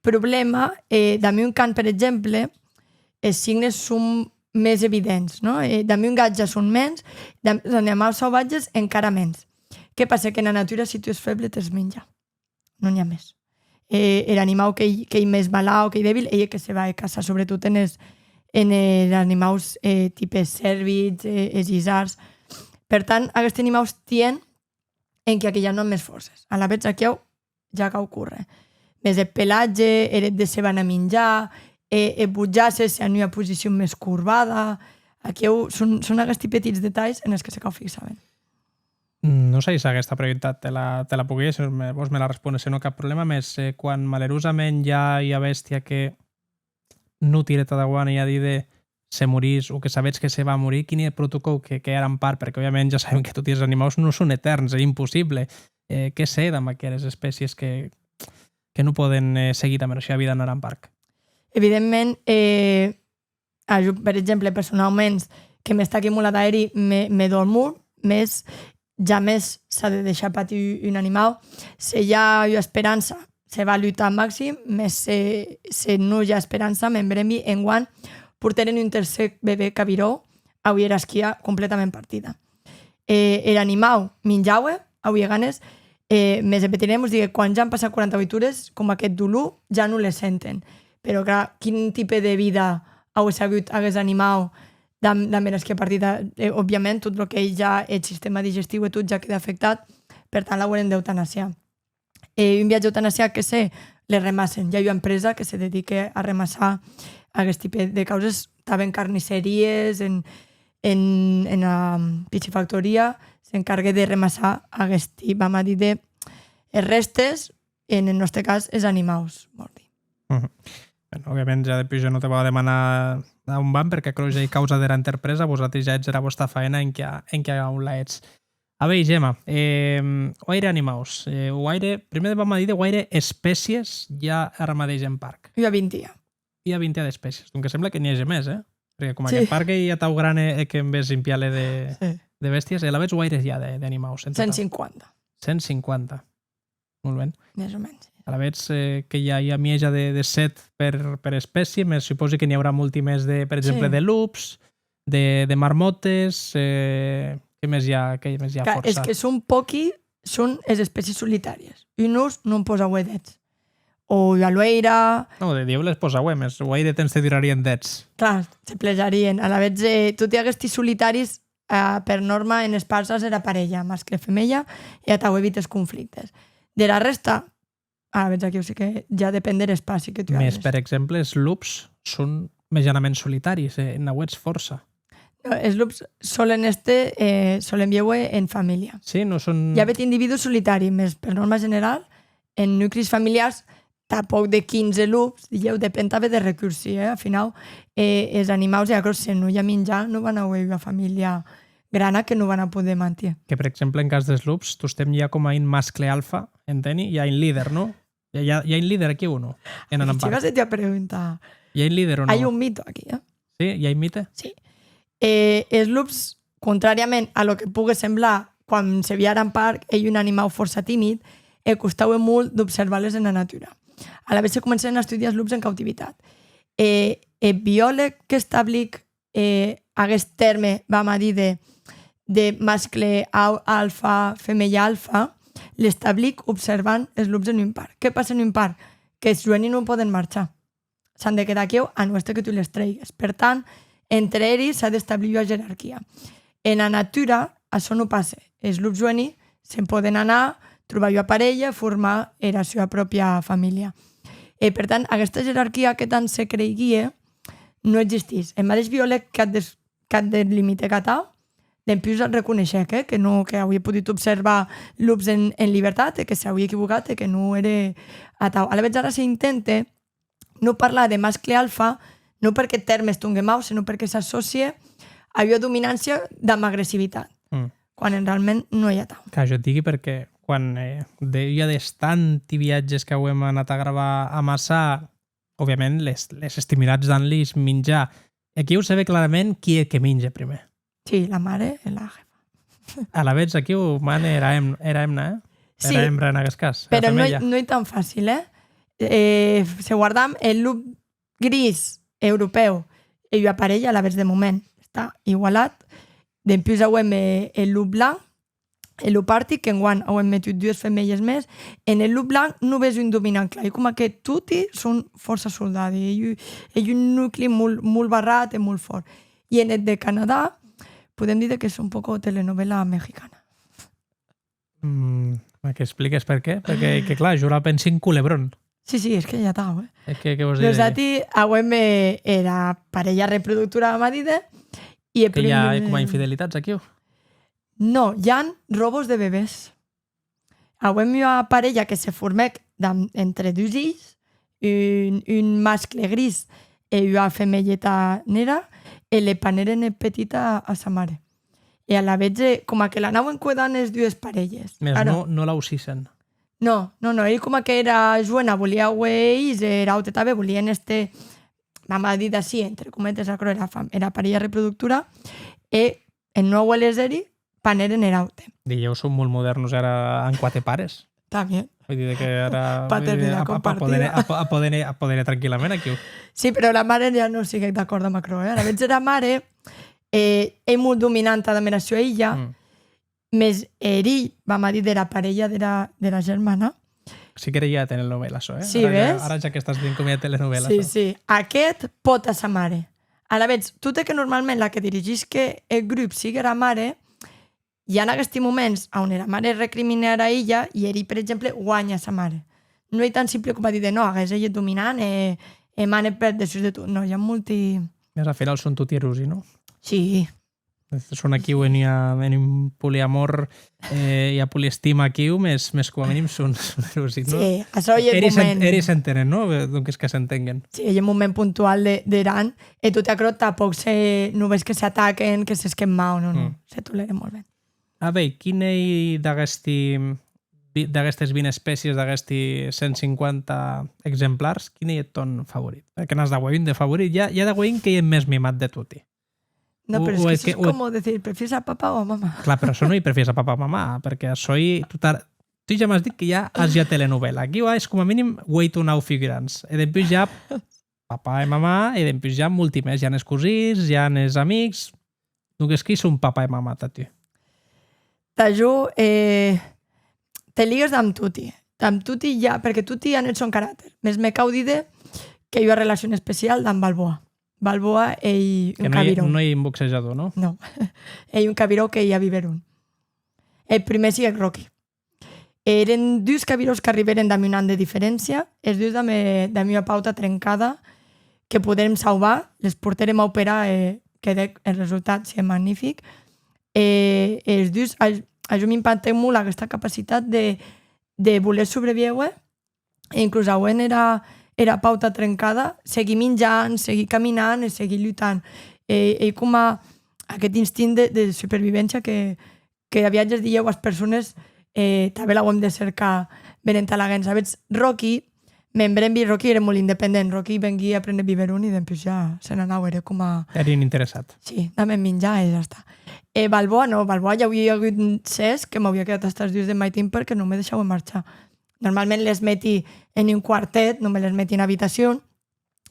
Problèma, eh, damb un can, per exemple, es signes son mès evidents, non? Eh, damb un gat ja son mens, damb es animaus sauvatges encara mens. Qué passe? Qu'ena natura, si tu ès feble, t'ès minjar. Non i a mès. E er animau qu'ei, qu'ei mès malauc, qu'ei debil, ei eth que se va a caçar, sobretot enes, enes animaus, eh, tipe cèrvits, eh, es isards. Per tant, aguesti animaus tien enquia que ja non an mès fòrces. Alavetz, aquiu ja cau córrer. Mès eth pelatge, er hèt de se van a minjar, e, e bojar-se se an ua posicion mès corbada, aquiu son, son aguesti petits detalhs enes que se cau fixar ben. Mm, non sai s'aguesta pregunta te la, te la pogui hèr, se me, vos me la respones, se non, cap problèma, mès, eh, quan malerosament i a ua bèstia que non tire tà dauant, ei a díder, se morís o que sabetz que se va morir, quin ei eth protocòu que, que hè Aran Park? Perque, òbviament, ja sabem que toti es animaus non son etèrns, ei impossible. Eh, qué se hè damb aqueres espècies que, que non pòden, eh, seguir damb era sua vida en Aran Park? Evidentment, eh, a jo, per exemple, personauments, que m'estaque molt ad ahèri, me, me dòl molt, mès jamès s'a de deishar patir un animau. Se i a ua esperança, se va lutar al maxim, mès se, se non i a esperança, me'n brembi, enguan portèrem un tercèr bebè cabiròu, auie era esquia completament partida. E er animau minjaue, auie ganes, e, mès eth veterinari mos diguec, quan ja an passat quaranta-ueit ores, coma qu'eth dolor ja non le senten. Però, clar, quin tipe de vida auesse agut aguest animau damb, damb era esquia partida? E, òbviament, tot lo qu'ei ja eth sistèma digestiu e tot ja quede afectat, per tant, l'aueren d'eutanasiar. E un viatge eutanasiat, qué se hè? Le remassen. I a ua empresa que se dedique a remassar aguest tipe de causes, tanben carnisseries, en, en, ena piscifactoria, s'encargue de remassar aguesti, vam a díder, es rèstes, en, en nòste cas, es animaus mòrti. Mhm. Bueno, òbviament, ja dempús jo non te vau a demanar a on van, perque aquerò ja ei causa dera enterpresa, vosati ja hètz era vòsta faena enquia, enquia on la hètz. A veir, Gemma, eh, guaire animaus, eh, guaire, prumèr vam a díder guaire espècies i a ara madeish en parc. Ua vintia. Ua vintia d'espècies. Donques sembla que n'i age mès, eh? Perque coma Sí. Aqueth parc ei atau gran e, e que en ves un piale de, Sí. de bèsties, e alavetz guaires i a de, d'animaus en totau? Cent cinquanta. Cent cinquanta. Molt ben. Mès o mens, sí. Alavetz, eh, que i a, i a mieja de, de sèt per, per espècie, me supòsi que n'i aurà molti mès de, per exemple, Sí. de lops, de, de marmòtes, eh, qué mès i a, qué mès i a Clar, es fòrça? Que son pòqui, son es espècies solitàries. Un ors non pòs auer dètz. O ua lueira. Non, de diable les pòs auer, mès guaire temps te durarien dètz? Clar, se plejarien. Alavetz, eh, toti aguesti solitaris, eh, per nòrma, en esparças era parelha, mascle e femelha, e atau evites conflictes. Dera rèsta, alavetz aquiu sí que ja depen der espaci que tu Mès, ages. Per exemple, es lops son mejanament solitaris, eh, n'auetz fòrça. No, es lops solen èster, eh, solen viéuer en familha. Sí, non son I a bèth individú solitari, mès per nòrma general, en nuclis familiars, tanpòc de quinze lops, dilhèu, depen tanben de recorsi, eh? Ath finau, eh, es animaus, e aquerò, se non i a minjar, non van auer ua familha grana que non van a poder mantier. Que, per exemple, en cas des lops, tostemp i a coma un mascle alfa, enteni? I a un líder, non? I a, i a, i a un líder aquiu o non? En Aran Park. Chivas de tia pregunta. I a un líder o non? Ai un mito aquí, eh? Sí? I a un mite? Sí. Eh, es lops, contràriament a lo que pogue semblar quan se vieren en parc, ei un animau fòrça timid e costaue molt d'observar-les ena natura. Alavetz se comencèren a estudiar es lops en cautivitat. E eth biòleg qu'establic, eh, aguest tèrme, vam a díder, de, de mascle au-, alfa, femelha alfa, l'establic observant es lops en un parc. Qué passe en un parc? Qu'es joeni non pòden marchar. S'an de quedar aquiu a non èster que tu les treigues. Per tant, entre eri s'a d'establir ua jerarquia. Ena natura, açò non passe. Es lops joeni se'n pòden anar, trobar ua parelha, formar era sua pròpia familha. E, per tant, aguesta jerarquia que tant se creiguie non existís. Eth madeish biòleg qu'ac des-, qu'ac delimite atau, dempús ac reconeishec, eh, que non, que auie podut observar lops en, en libertat e que s'auie equivocat e que non ère atau. Alavetz, ara se intente non parlar de mascle alfa, non perque eth tèrme estongue mau, senon perque s'assòcie a ua dominància damb agressivitat, Mm. quan en realment non ei atau. Clar, jo et digui perque quan, eh, de, ua des tanti viatges qu'auem anat a gravar a Maçà, òbviament, les, les estimulats dan-lis minjar. E aquiu se ve clarament qui ei que minja prumèr. Sí, la mare e la jefa. Alavetz, aquiu mane era hem-, era hemna, eh? Sí, era hembra en aguest cas, era però non ei, femèia. Non ei tan facil, eh? Eh, se guardam, eth lop gris europèu ei ua parelha, alavetz de moment està igualat. Dempús auem, eh, eth lop blanc, E lo parti, qu'enguan auem metut dues femelhes mès, en eth lop blanc non ves un dominant clar, ei coma que toti son fòrça soldadi, ei un, ei un nucli molt, molt barrat e molt fòrt. I en eth de Canadà, podem díder qu'es un poco telenovela mexicana. Mm, me qu'expliques per qué? Perque, que clar, jo la pensi en Culebrón. Sí, sí, es que ja tau, eh? Es que, que vos diga? Nosati auem, eh, era parelha reproductora, vam a díder, i e Que hi ha primer com a infidelitats aquiu? No, i an robos de bebès. Auem ua parelha que se formèc damb, entre dus hilhs, un, un mascle gris e ua femelheta nera, e le panèren eth petit a, a sa mare. E alavetz, eh, coma que l'anauen cuedant es dues parelhes. Mès Ara, non, non l'aucissen. No, no, no, ei coma que era joena volia auer hilhs e er aute tanben, volien èster, vam a díder ací, entre cometes, aquerò, era, fam- era parelha reproductora, e en non auer-les eri, panèren er aute. Dilhèu son molt modernos, ara an quate pares. Tanben. Vull dir que ara... Paternidad vull dir, a, a, a compartida. poder, a, po- a poder, a poder tranquil·lament aquiu. Sí, però la mare ja non siguec d'acòrd amb aquerò, eh? Alavetz era mare, eh, ei molt dominanta damb era sua hilha, Mm. mès er hilh, vam a díder, dera parelha dera, dera germana. Sí que era ja telenovela, açò, eh? Sí, Ara ja, ves? ara ja que estàs dient com hi ha telenovela, Sí, açò. Sí. Aquest pot a sa mare. Alavetz, tot e que normalment la que dirigisque eth grup sigue era mare, i an aguesti moments a on era mare recrimine ara hilha i er hilh, per exemple, guanha sa mare. Non ei tan simple coma díder, no, aguest ei eth dominant e, e mane per dessús de tot. No, i a molti... Mès al final son toti erosi, no? Sí. Son aquiu en, ua, en un poliamor, eh, i a poliestima aquiu, mès, mès coma minim son, son erosi, no? Sí, açò ei eth Eri sen- moment. Eri s'entenen, no? Donques que s'entenguen. Sí, ei un moment puntual de, der an, e tot aquerò tanpòc se, non ves que s'ataquen, que s'esquen mau, non, non, Mm. se toleren molt ben. A veir, quin ei d'aguesti, vi- d'aguestes vint espècies, d'aguesti cent cinquanta exemplars, quin ei eth tòn favorit? Eh, que n'as d'auer un de favorit. Ja, ja d'auer un qu'ei eth mès mimat de toti. No, O- però és o que és això és que- o- com decir, ¿prefieres a papá o a mamá? Clar, però açò non ei prefieres a papà o mamà, perque açò ei tota... Tu ja m'as dit que ja has ja telenovela. Aquí va, és com a mínim ueit o nau figurants. E dempús ja papà e mamà, e dempús ja molti mès. Ja n'es cosins, ja n'es amics. Donques, qui son papà e mamà tà tu? Tà jo, eh, te ligues damb toti. Damb toti ja, perque toti an eth sòn caractèr. Mès me cau díder qu'ei ua relacion especial damb Balboa. Balboa ei un Que non ei, cabirón. Non ei un boxejador, no? No. Ei un cabirón qu'ei a biberon. Eth prumèr siguec Rocky. Eren dus cabirons qu'arribèren damb un an de diferéncia, es dus damb, eh, damb ua pauta trencada que podèrem sauvar, les portèrem a operar e quedèc, eth resultat siguec magnific. E, e es dus, a, a jo m'impactèc molt aguesta capacitat de, de voler sobreviure, e inclús auent era, era pauta trencada, seguir minjant, seguir caminant e seguir lutant. E, ei coma aquest instint de, de supervivéncia que, que a viatges dilhèu as persones, eh, tanben l'auem de cercar ben entà laguens. Sabetz, Rocky, me'n brembi, Rocky ère molt independent. Rocky venguie a préner biberon e dempús ja se n'anaue, ère coma... Ère un interessat. Sí, dame-me minjar e ja està. E Balboa no, Balboa ja auie agut cès que m'auia quedat hasta es dus de maitin perque non me deishaue marchar. Normalment les meti en un quartet, non me les meti en abitacion,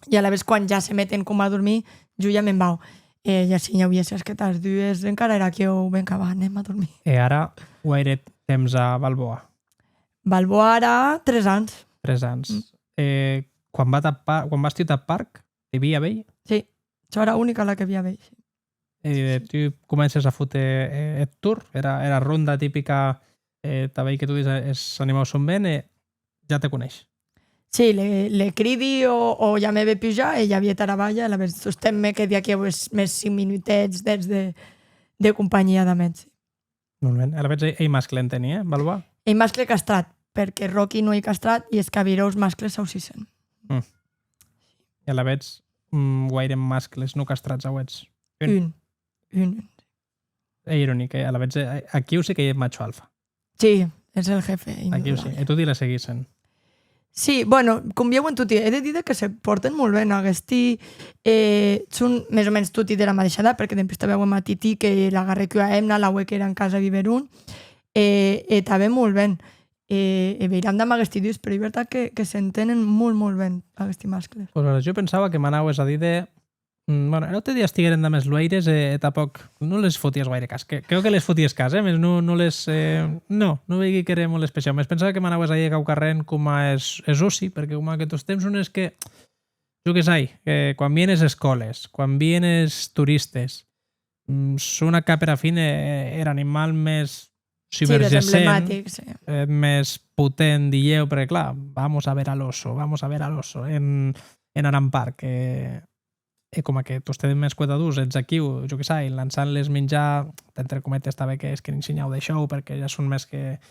e alavetz quan ja se meten coma a dormir, jo ja me'n vau. E ja si i auie cès que tàs dues encara era aquiu, venga, va, anem a dormir. E ara, guaire temps a Balboa? Balboa ara tres ans. Tres ans. Mm. E quan va tath pa-, quan vas tu tath parc, te vi a veir? Sí, jo era unica la que vi a veir. Sí. E tu comences a fotre, eh, eth torn? Era, era ronda típica, eh, tà veir que toti es, es animaus son ben, e ja te coneish. Sí, le, le cridi o, o ja me ve pujar e ja vie tara balha, alavetz tostemp me quedi aquiu es mès cinc minutets, dètz de, de companhia damb eth. Molt ben. Alavetz ei, ei mascle, enteni, eh, Balboa? Ei mascle castrat, perque Rocky non ei castrat e es cabirons mascles s'aucissen. Mm. E alavetz, mm, guaire mascles non castrats auetz? Un. Un. Un, un. Ei ironic, eh? Alavetz, eh, aquiu sí qu'ei eth macho alfa. Sí, és el jefe, Aquiu sí. indudable. E toti la seguissen. Sí, bueno, conviuen toti. He de díder que se pòrten molt ben. Aguesti, eh, son mès o mens toti dera madeisha edat, perque dempús tanben auem a Tití, que l'agarrèc ua hemna, l'auec era en casa biberon, e, e tanben molt ben. E, e veiram damb aguesti dus, però ei vertat que, que s'entenen molt, molt ben, aguesti mascles. Pues ara, jo pensava que m'anaues a díder Mm, bueno, er aute dia estigueren damb es lueires e, e tanpòc non les foties guaire cas. Que, creo que les foties cas, eh? Mès non, non les, eh, non, non veigui qu'ère molt especiau. Mès pensava que m'anaues a díder quauquarren coma es, es ossi, perque coma que tostemp son es que, jo que sai, eh, quan vien es escòles, quan vien es toristes, mm, son a cap era fin, eh, er animal mès Sí, dels subvergessent, emblematics, sí. Eh, mès potent, dilhèu, perque, clar, vamos a ver al oso, vamos a ver al oso en, en Aran Park, eh, e coma que tostemp mès cuedadors, eths aquiu, jo que sai, lançant-les minjar, entre cometes, tanben que hèsquen un shinhau de show, perque ja son mès que,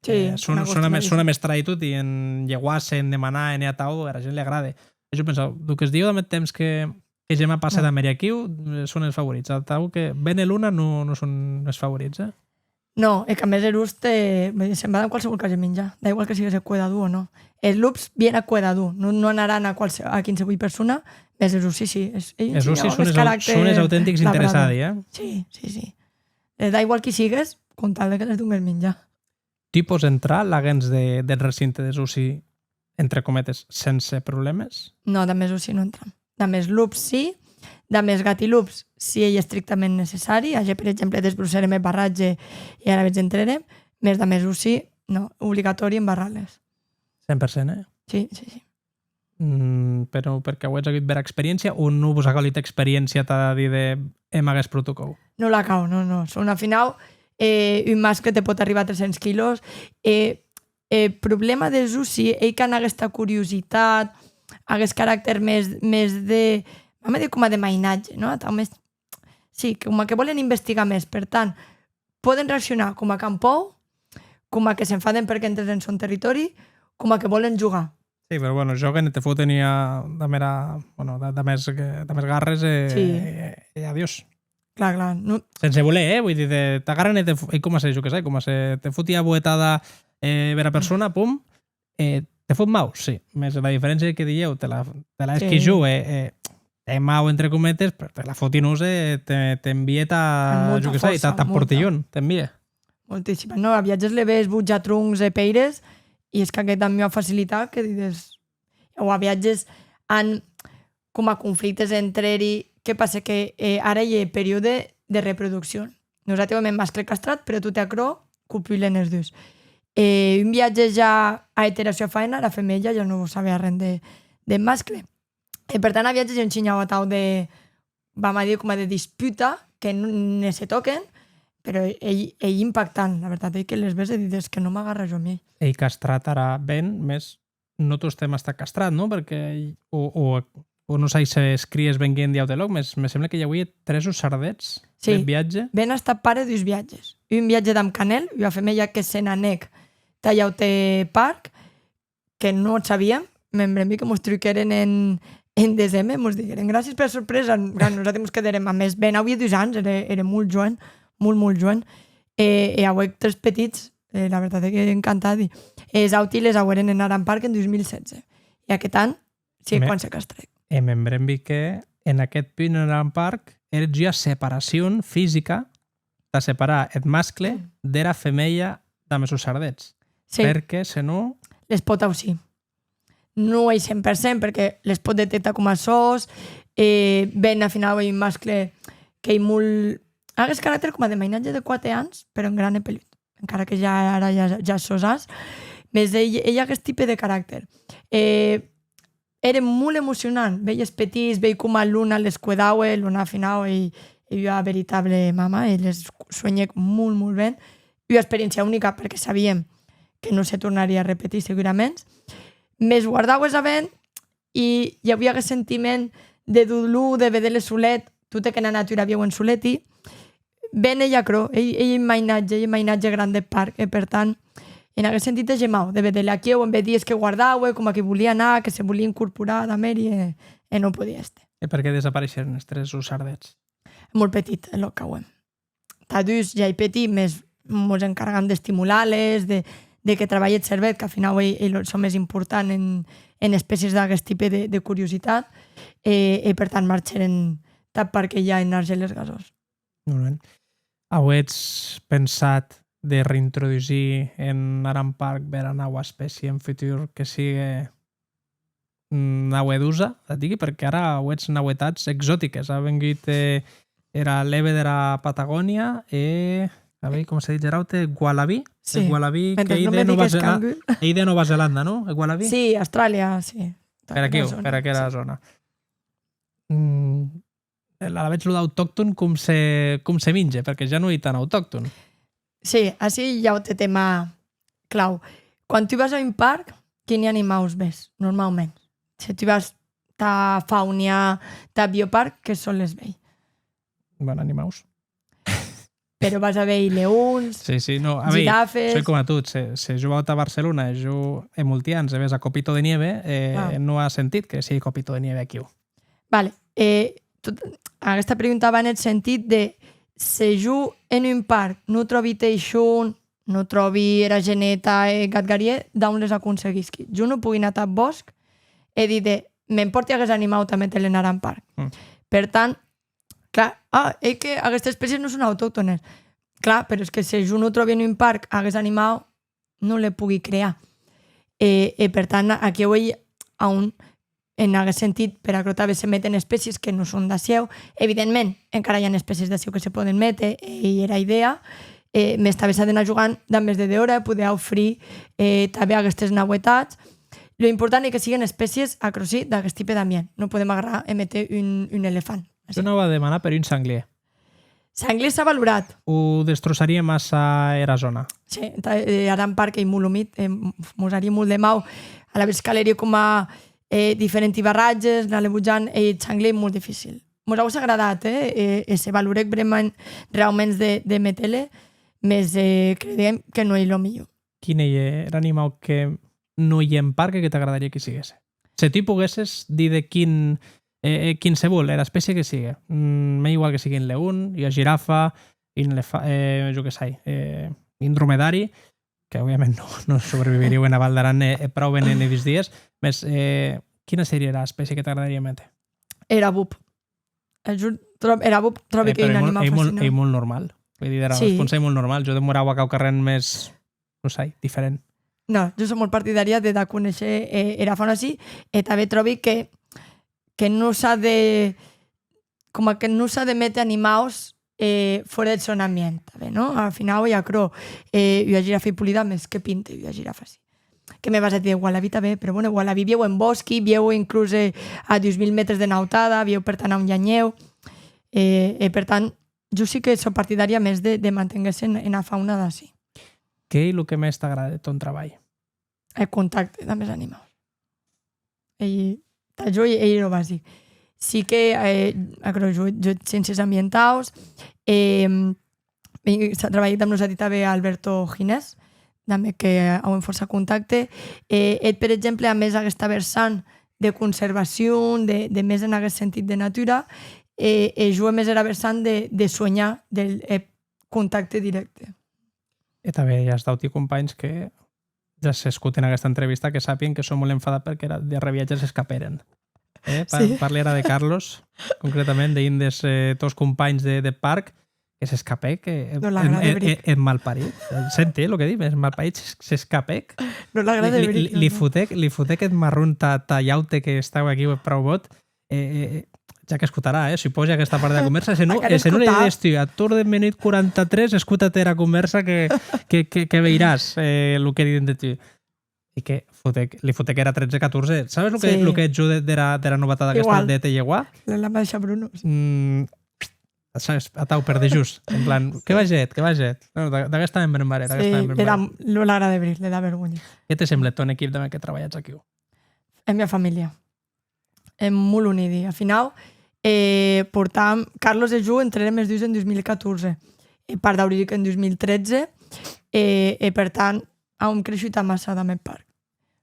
Sí, eh, son, son a mès, son a mès trai toti en lheuar-se, en demanar, en hèr atau, era gent li agrade. E jo pensau, donc es dilhèu damb eth temps que, que gemà passe damb eri aquiu, eh, son es favorits. Atau que Bene Luna non, non son es favorits, eh? Non, e que a mès er ós te, se'n va damb qualsevol que age minjar, da igual que sigues eth cuedador o non. Es lops vien a cuedador, non, non anaràn a qualse-, a quinsevolh persona, mès es ossi sí. Es, es, es ossi son es au-, son es autentics interessadi, eh? Sí, sí, sí. Eh, da igual qui sigues, con tal de que les dongues minjar. Tu pòs entrar laguens de, deth recinte des ossi, entre cometes, sense problèmes? Non, damb es ossi non entram. Damb es lops sí, damb es gati lops si ei estrictament necessari. Ager, per exemple, desbrossèrem eth barratge e alavetz entrèrem, mès damb es ossi, non, obligatòri embarrar-les. Cent per cent, eh? Sí, sí, sí. Mm, però perque auetz agut bèra experiéncia o non vos a caulit experiéncia tà díder hèm aguest protocòu? Non la cau, non, non. Son, ath finau, eh, un mascle te pòt arribar a tres cents quilos, e, e problèma des ossi ei qu'an aguesta curiositat, aguest caractèr mès, mès de, vam a díder coma de mainatge, non? Atau mès, sí, que coma que vòlen investigar mès. Per tant, pòden reaccionar coma qu'an pòur, coma que s'enfaden perque entres en sòn territòri, coma que vòlen jogar. Sí, però, bueno, jòguen e te foten ua, damb era, bueno, da-, damb es, damb es garres e, Sí. e, e adiós. Clar, clar. Non. Sense voler, eh? Vull dir, te, t'agarren e te fo-, e coma se, jo que sai, coma se te foti ua boetada, eh, bèra persona, pum, eh, te fot mau, sí. Mès la diferéncia ei que dilhèu te la, te la hèsqui Sí. jo, eh, eh, te mau entre cometes, però te la foti non e te, t'envie tà, Amb molta jo que sai, força, tà, tà molta. Portilhon, t'envie. Moltíssima. Non, a viatges le ves bojar troncs e pèires, e es qu'ac hè damb ua facilitat que dides, o a viatges an coma conflictes entre eri, que passe que, eh, ara ei eth periòde de reproduccion. Nosati auem eth mascle castrat, però tot e aquerò copulen es dus. E un viatge ja a hèt era sua faena, era femèia ja non vos sabè arren de, deth mascle. E per tant, a viatges ei un shinhau atau de, vam a díder, coma de disputa, que n-, ne se tòquen, però ei, ei impactant. La vertat ei que les ves e dides que non m'agarra jo a mi. Ei castrat ara ben, mès non tostemp a estat castrat, non? Perque, o, o, o non sai se es cries venguien d'un aute lòc, mès me semble que i auie tres ossardets Sí. deth viatge. Ben a estar pare dus viatges. Un viatge damb Canèl, ua femèia que se n'anèc tà un aute parc, que non ac sabíem, me'n brembi que mos truquèren en, en deseme, mos digueren: «Gràcies pera sorpresa». Clar, nosati mos quedèrem, a mès, Ben auie dus ans, ère, ère molt joen, molt, molt joen, e, e auec tres petits, eh, la vertat ei que encantadi. E es auti les aueren en Aran Park en dus mil setze. E aqueth an, sí, Me-, quan se castrèc. E me'n brembi que en aqueth punt en Aran Park ère ua separacion fisica tà separar eth mascle Mm. dera femèia damb es ossardets. Sí. Perque, se non Les pòt aucir. Non ei cent per cent, perque les pòt detectar coma sòs, e Ben, ath finau, ei un mascle qu'ei molt, aguest caractèr coma de mainatge de quate ans, però en gran e pelut. Encara que ja ara ja, ja sòs as, mès ei, ei aguest tipe de caractèr. E ère molt emocionant, veir es petits, veir coma Luna les cuedaue, Luna ath finau ei, ei ua veritable mama, e les suenhèc molt, molt ben. Ua experiéncia unica, perque sabíem que non se tornarie a repetir seguraments. Mès guardaues a Ben e i auie aguest sentiment de dolor de veder-le solet, tot e qu'ena natura viuen soleti. Ben ei aquerò, ei, ei un mainatge, ei un mainatge gran deth parc, e per tant, en aguest sentit, ei gemau de veder-le aquiu, en bèth dies que guardaue, coma que volie anar, que se volie incorporar damb eri, e, e non podie èster. E per qué desapareishèren es tres ossardets? Molt petit, eth lòc qu'auem. Tà dus ja ei petit, mès mos encargam d'estimular-les, de, de que trabalhe eth cervèth, qu'ath finau ei, ei lo, çò mès important en, en espècies d'aguest tipe de, de curiositat, e, e per tant marchèren tath parc que i a en Argèl-les-Gasòs. Molt ben. Auetz pensat de reintrodusir en Aran Park bèra naua espècie en futur que sigue mm, nauedosa, ac digui, perque ara auetz nauetats exotiques. A vengut, eh, era lèbe dera Patagònia e, a veir, com se ditz er aute? Gualabí? Sí. Eth gualabí, que ei de Nova Zelanda, non? Eth gualabí? Sí, Austràlia, sí. Per aquiu, per aquera zòna. Mm, alavetz lo d'autocton com se, com se minge, perque ja non ei tan autocton. Sí, ací i a aute tema clau. Quan tu vas a un parc, quini animaus ves, normaument? Se tu vas tà Faunia, tà Bioparc, que soles veir? Bon, animaus. Però vas a veir leons, girafes. Sí, sí, no, a veir, soi coma tu, se, se jo vau tà Barcelona e jo hè molti ans e ves a Copito de Nieve, eh, non a sentit que sigue Copito de Nieve aquiu. Vale, eh, tot, aguesta pregunta va en eth sentit de se jo en un parc non tròbi teishon, non tròbi era geneta e eth gatgarièr, d'a on les aconseguisqui? Jo non pogui anar tath bòsc e díder, me'n pòrti aguest animau tà méter-le en Aran Park. Mm. Per tant, clar, ah, ei que aguestes espècies non son autoctones. Clar, però es que se jo non tròbi en un parc aguest animau, non le pogui crear. E, e per tant, aquiu ei a on, en aguest sentit, per aquerò tanben se meten espècies que non son d'aciu. Evidentment, encara i a espècies d'aciu que se poden méter, e ei era idèa, eh, mès tanben s'a d'anar jogant damb es de dehòra e poder aufrir, eh, tanben aguestes nauetats. Lo important ei que siguen espècies, aquerò sí, d'aguest tipe d'ambient. Non podem agarrar e méter un, un elefant. Jo anava a demanar per un sanglièr. Sanglièr s'a valorat. O destrossarie massa era zòna. Sí, entà, eh, Aran Park ei molt umit, eh, mos harie molt de mau. Alavetz calerie coma, eh, diferenti barratges, anar-le bojant, e eth sanglièr ei molt dificil. Mos auesse agradat, eh, e, e se valorèc bremant, reauments de, de méter-le, mès, eh, creguem que non ei lo milhor. Quin ei er animau que non ei en parc e que t'agradarie que siguesse? Se tu poguesses díder quin, eh, eh, quinsevolh, era espècie que sigue, mm, m'ei igual que sigue un leon, ua girafa, un elefa-, eh, jo que sai, eh, un dromedari, que òbviament non, non sobreviviríeu ena Val d'Aran e, e prou ben en, en dus dies, mès, eh, quina serie era espècie que t'agradarie méter? Era bop. Eh, jo trò-, era bop tròbi qu'ei un animau fascinant. Eh, però ei molt, ei molt, ei molt normal. Vull dir, era responsa ei molt normal. Jo demoraua quauquarren mès, non sai, diferent. Non, jo sò molt partidària de, de conéisher, eh, era fauna ací, e tanben tròbi que, que non s'a de, coma que non s'a de méter animaus, eh, fòra deth sòn ambient, tanben, non? Ath finau, ei aquerò, eh, ua girafa ei polida, mès que pinte ua girafa ací? Que me vas a díder, ualabi tanben, però, bueno, ualabi vieu en bòsqui, vieu inclús, eh, a dus mil mètres de nautada, vieu per tant a on i a nhèu, eh, e per tant, jo sí que sò partidària mès de, de manténguer-se en, ena fauna d'ací. Qué ei lo que mès t'agrade deth tòn trabalh? Eth contacte damb es animaus. Ei, tà jo ei, ei lo basic. Sí que, eh, aquerò, jo, jo sciéncies ambientaus, eh, e s'a trabalhat damb nosati tanben Alberto Gines, damb eth que auem fòrça contacte. E eth, per exemple, a mès aguesta versant de conservacion, de, de mès en aguest sentit de natura, e, e jo è mès era versant de, de suenhar, del, eth contacte dirècte. E tanben i as d'auti companhs que ja s'escoten aguesta entrevista, que sàpien que sò molt enfadat perque era, darrèr viatge s'escapèren. Eh? Pa-, sí. Parli ara de Carlos, concretament, d'un des, eh, tòs companhs de, de parc, que s'escapèc, eh, non l'agrade, eh, Bric, eh, eth malparit. Sente lo que dic, eth malparit s'es-, s'escapèc. Non l'agrade, Bric, non. Li, li, li fotec, li fotec eth marron tà, tà un aute que estaue aquiu, eh, prou bòt, eh, eh, ja qu'escotarà, eh, supòsi, aguesta part dera convèrsa, se non, eh, se non li dides tu, ath torn deth menut quaranta-tres, escota-te era convèrsa que, que, que, que veiràs, eh, lo que diden de tu. E que fotec, li fotec era tretze catorze. Sabes lo que, sí, lo que hèt jo de, dera, dera novatada aguesta de Te Lleguà? Igual. La, la madeisha Bruno, sí. Mm, sabes, atau per dejós, en plan, que vagèt, que vagèt. No, d'a-, d'aguesta me'n brembarè, d'aguesta me'n brembarè. Sí, era, lo l'agrade, Bric, le da vergonha. Qué te semble eth tòn equip damb eth que trabalhatz aquiu? Èm ua familha. Èm molt unidi. Ath finau, eh, portam, Carlos e jo entrèrem es dus en dus mil catorze, e Parc Dauric en dus mil tretze, e, e per tant, auem creishut amassa damb eth parc.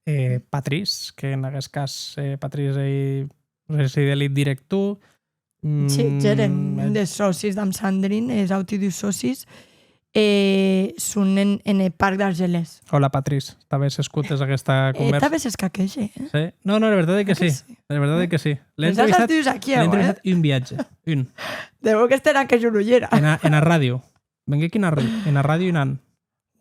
Eh, Patrice, que en aguest cas, eh, Patrice ei, residí, director, sí, mm, gerent, un des sòcis damb Sandrin, es auti dus sòcis, e son en, en eth Parc d'Argelers. Hola, Patrice. Tanben s'escotes aguesta convèrsa. Eh, tanben s'escaqueja, eh? Sí? No, no, la vertat ei que sí. La vertat ei que sí. L'è entrevistat, l'è entrevistat un viatge, un. Deu que estar que jo non i era. Ena, ena ràdio. Venguec ena ràdio, ena ràdio un an.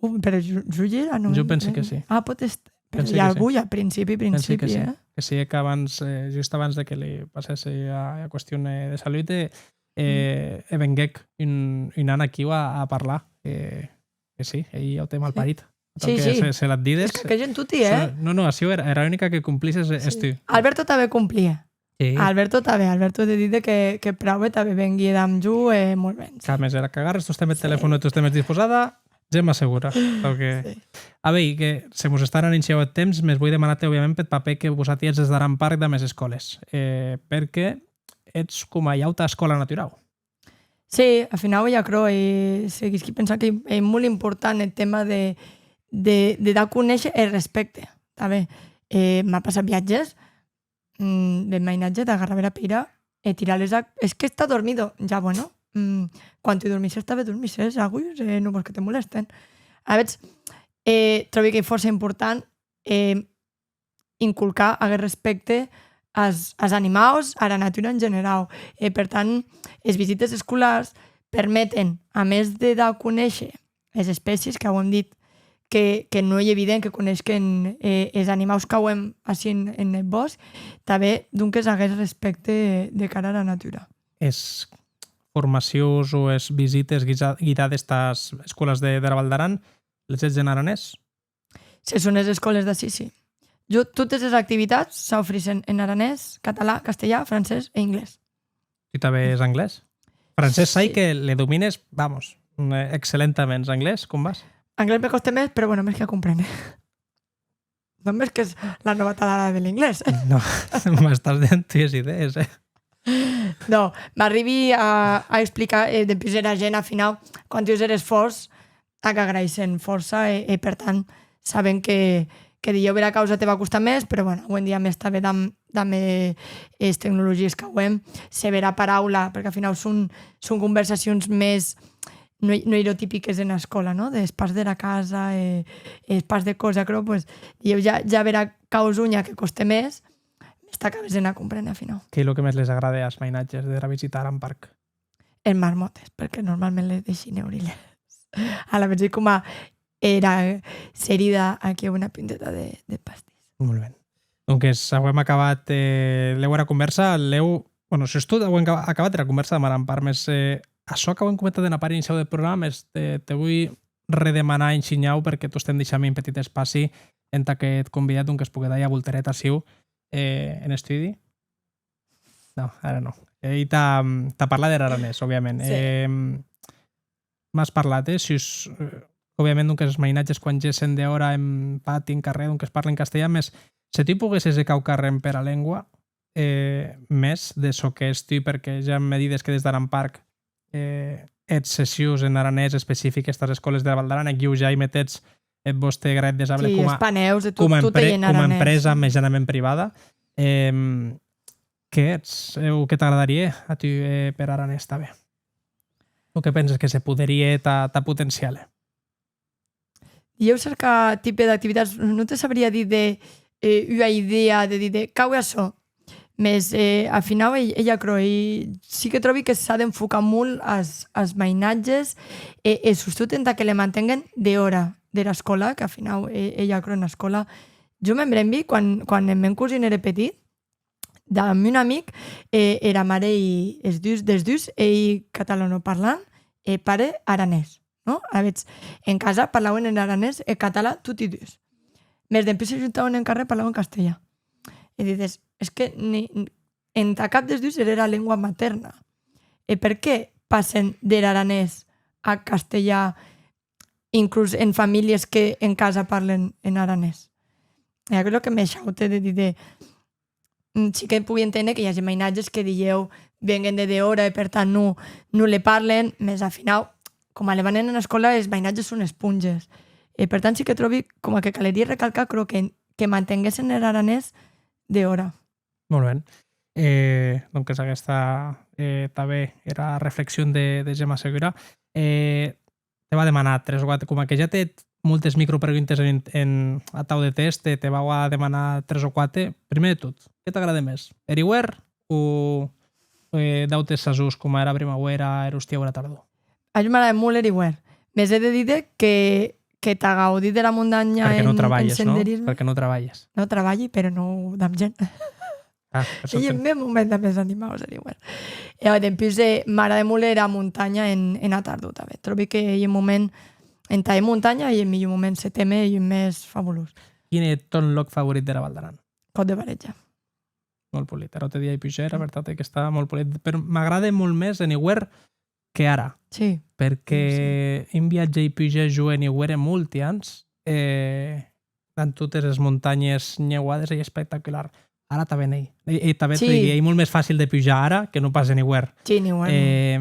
Uh, però jo, jo i era, non? Jo pensi que sí. Ah, pòt estar. Però i a algú a principi, principi, eh? que siguec abans, eh, just abans de que li passèsse a, a qüestion, eh, de salut, eh, eh, e venguec un, un an aquiu a, a parlar. Eh, que sí, ei aute malparit. Sí, sí. Se, se l'ac dides. Es que aquella en toti, eh? No, no, aciu era, era unica que complís es, es tu. Alberto tanben complie. Sí. Alberto tanben, Alberto te dide que, que praube tanben venguie damb jo, e molt ben, sí. Qu'a mès era qu'agarres tostemp eth telefon e tostemp ès disposada, Gemma Segura. Tau que... Sí. A veir, que se mos està anant un shinhau eth temps, mès voi demanar-te, òbviament, peth papèr que vosati hètz des d'Aran Parc damb es escòles, eh, perque ètz coma ua auta escòla naturau. Sí, ath finau ei aquerò, e seguisqui pensant qu'ei, ei molt important eth tema de, de, de dar a conéisher eth respècte, tanben. Eh, m'a passat viatges, mm, de mainatge, d'agarrar era pèira e tirar-les a... Es que está dormido. Ja, bueno, mm, quan tu dormisses, tanben dormisses, aguts, eh, non vòs que te molesten. Alavetz, eh, tròbi qu'ei fòrça important, eh, inculcar aguest respècte as, as animaus, ara natura en generau. E, per tant, es visites escolars permeten, a mès de dar a conéisher es espècies, qu'auem dit que, que non ei evident que coneisquen, eh, es animaus qu'auem ací en, en eth bòsc, tanben, donques, aguest respècte de cara ara natura. Es formacions o es visites guisa-, guidades tàs escòles de, dera Val d'Aran, les hètz en aranés? Se son es escòles d'ací, sí. Jo, totes es activitats s'aufrissen en aranés, català, castelhà, francés e inglés. Tu tanben es anglés? Francés sai que le domines, vamos, eh, excellentaments. Anglés, com vas? Anglés me còste mès, però, bueno, mès que compréner. Non mès qu'es la nòva talhada de l'inglés. No, m'estàs dent ues idèes, eh? No, m'arribi a, a explicar, eh, dempús era gent, ath finau, quan tu hès er esfòrç, ac agraïssen fòrça e, e, per tant, saben que, que dilhèu bèra causa te va costar mès, però, bueno, aué en dia mès tanben damb, damb, eh, es tecnologies qu'auem, se bèra paraula, perque ath finau son, son conversacions mès, non, non ei lo tipic qu'es ena escòla, non? Des parts dera casa e, e es parts de còrs, aquerò, pues, dilhèu ja, ja bèra causa, un ja que còste mès, mès t'acabes entà compréner ath finau. Qu'ei lo que mès les agrade as mainatges dera visita a Aran Parc? Es marmòtes, perque normalment les dèishi neurilhas. Alavetz, ei coma era serida aquiu, ua punteta de, de pastís. Molt ben. Donques, auem acabat, eh, lèu era convèrsa, lèu, bueno, sustot auem ca-, acabat era convèrsa damb Aran Parc, mès, eh, açò qu'auem comentat ena part iniciau deth programa, mès te, te voi redemanar un shinhau, perque tostemp deisham un petit espaci entà qu'eth convidat, donques, pogue dar ua voltereta aciu, eh, en estudi. No, ara non. Ei tà, tà parlar der aranés, òbviament. Sí. Em, m'as parlat, eh, sus, eh, òbviament, donques, es mainatges quan gessen dehòra en pati, en carrèr, donques, parlen castelhan, mès se tu poguesses hè quauquarren pera lengua, eh, mès de çò qu'hès tu, perque ja me dides que des d'Aran Parc, eh, hètz sessions en aranés especifiques tàs escòles dera Val d'Aran, e aquiu ja i metètz eth vòste granet de sable. Sí, coma, es panèus, e tot, coma tot ei empre-, en aranés. Coma empresa mejanament privada. Em, qué hètz, eh, o qué t'agradarie a tu, eh, per aranés tanben? O qué penses que se poderie hèr tà, tà potenciar-le? Dilhèu cercar tipe d'activitats, non te sabria díder, eh, ua idèa de díder, cau açò. Mès, eh, ath finau, ei, ei aquerò, ei, sí que tròbi que s'a d'enfocar molt as, as mainatges e, e sustot entà que le mantenguen dehòra dera escòla, qu'ath finau ei, ei aquerò, ena escòla. Jo me'n brembi quan, quan eth mèn cosin ère petit, damb un amic, e era mare ei, es dus, des dus, ei catalanoparlant e pare aranés, non? Alavetz, en casa parlauen en aranés e català toti dus. Mès dempús se juntauen en carrèr, parlauen castelhan. E dides, es que ni, entà cap des dus ère era lengua matèrna. E per qué passen der aranés ath castelhan, inclús en familhes que en casa parlen en aranés? E aquerò que me shaute de díder, mm, sí que pogui enténer que i age mainatges que dilhèu venguen de dehòra e, per tant, non, non le parlen, mès ath finau, coma le manen ena escòla, es mainatges son esponges. E, per tant, sí que tròbi coma que calerie recalcar aquerò que, que mantenguessen er aranés dehòra. Molt ben. Eh, donques, aguesta, eh, tanben era reflexion de, de Gemma Segura. Eh, te va demanar tres o quatre, coma que ja t'è hèt moltes micropreguntes en, en, atau de tèst, te, te vau a demanar tres o quatre. Prumèr de tot, qué t'agrade mès? Er iuèrn o, eh, d'autes sasons, coma era primauèra, er ostiu o era tardor? A jo m'agrade molt er iuèrn, mès è de díder que, que tà gaudir dera montanha en, en senderisme. Perque non trabalhes, non? Perque non trabalhes. Non trabalhi, però non damb gent. Ah, ei eth mèn moment damb es animaus, en iuèrn. E dempús, eh, m'agrade molt era montanha en, ena tardor, tanben. Tròbi qu'ei un moment, entà hèr montanha, ei eth milhor moment, seteme, ei un mes fabulós. Quin ei eth tòn lòc favorit dera Val d'Aran? Còth de Bareja. Molt polit. Ara te didie, ei pujèr, era vertat ei qu'està molt polit. Però m'agrade molt mès en iuèrn que ara. Sí. Perque un viatge ei pujèr jo en iuèrn hè molti ans, e damb totes es montanhes nheuades ei espectacular. Ara tanben ei. E, e tanben te digui, ei molt mès facil de pujar ara que non pas en iuèrn. Sí, en iuèrn. Eh,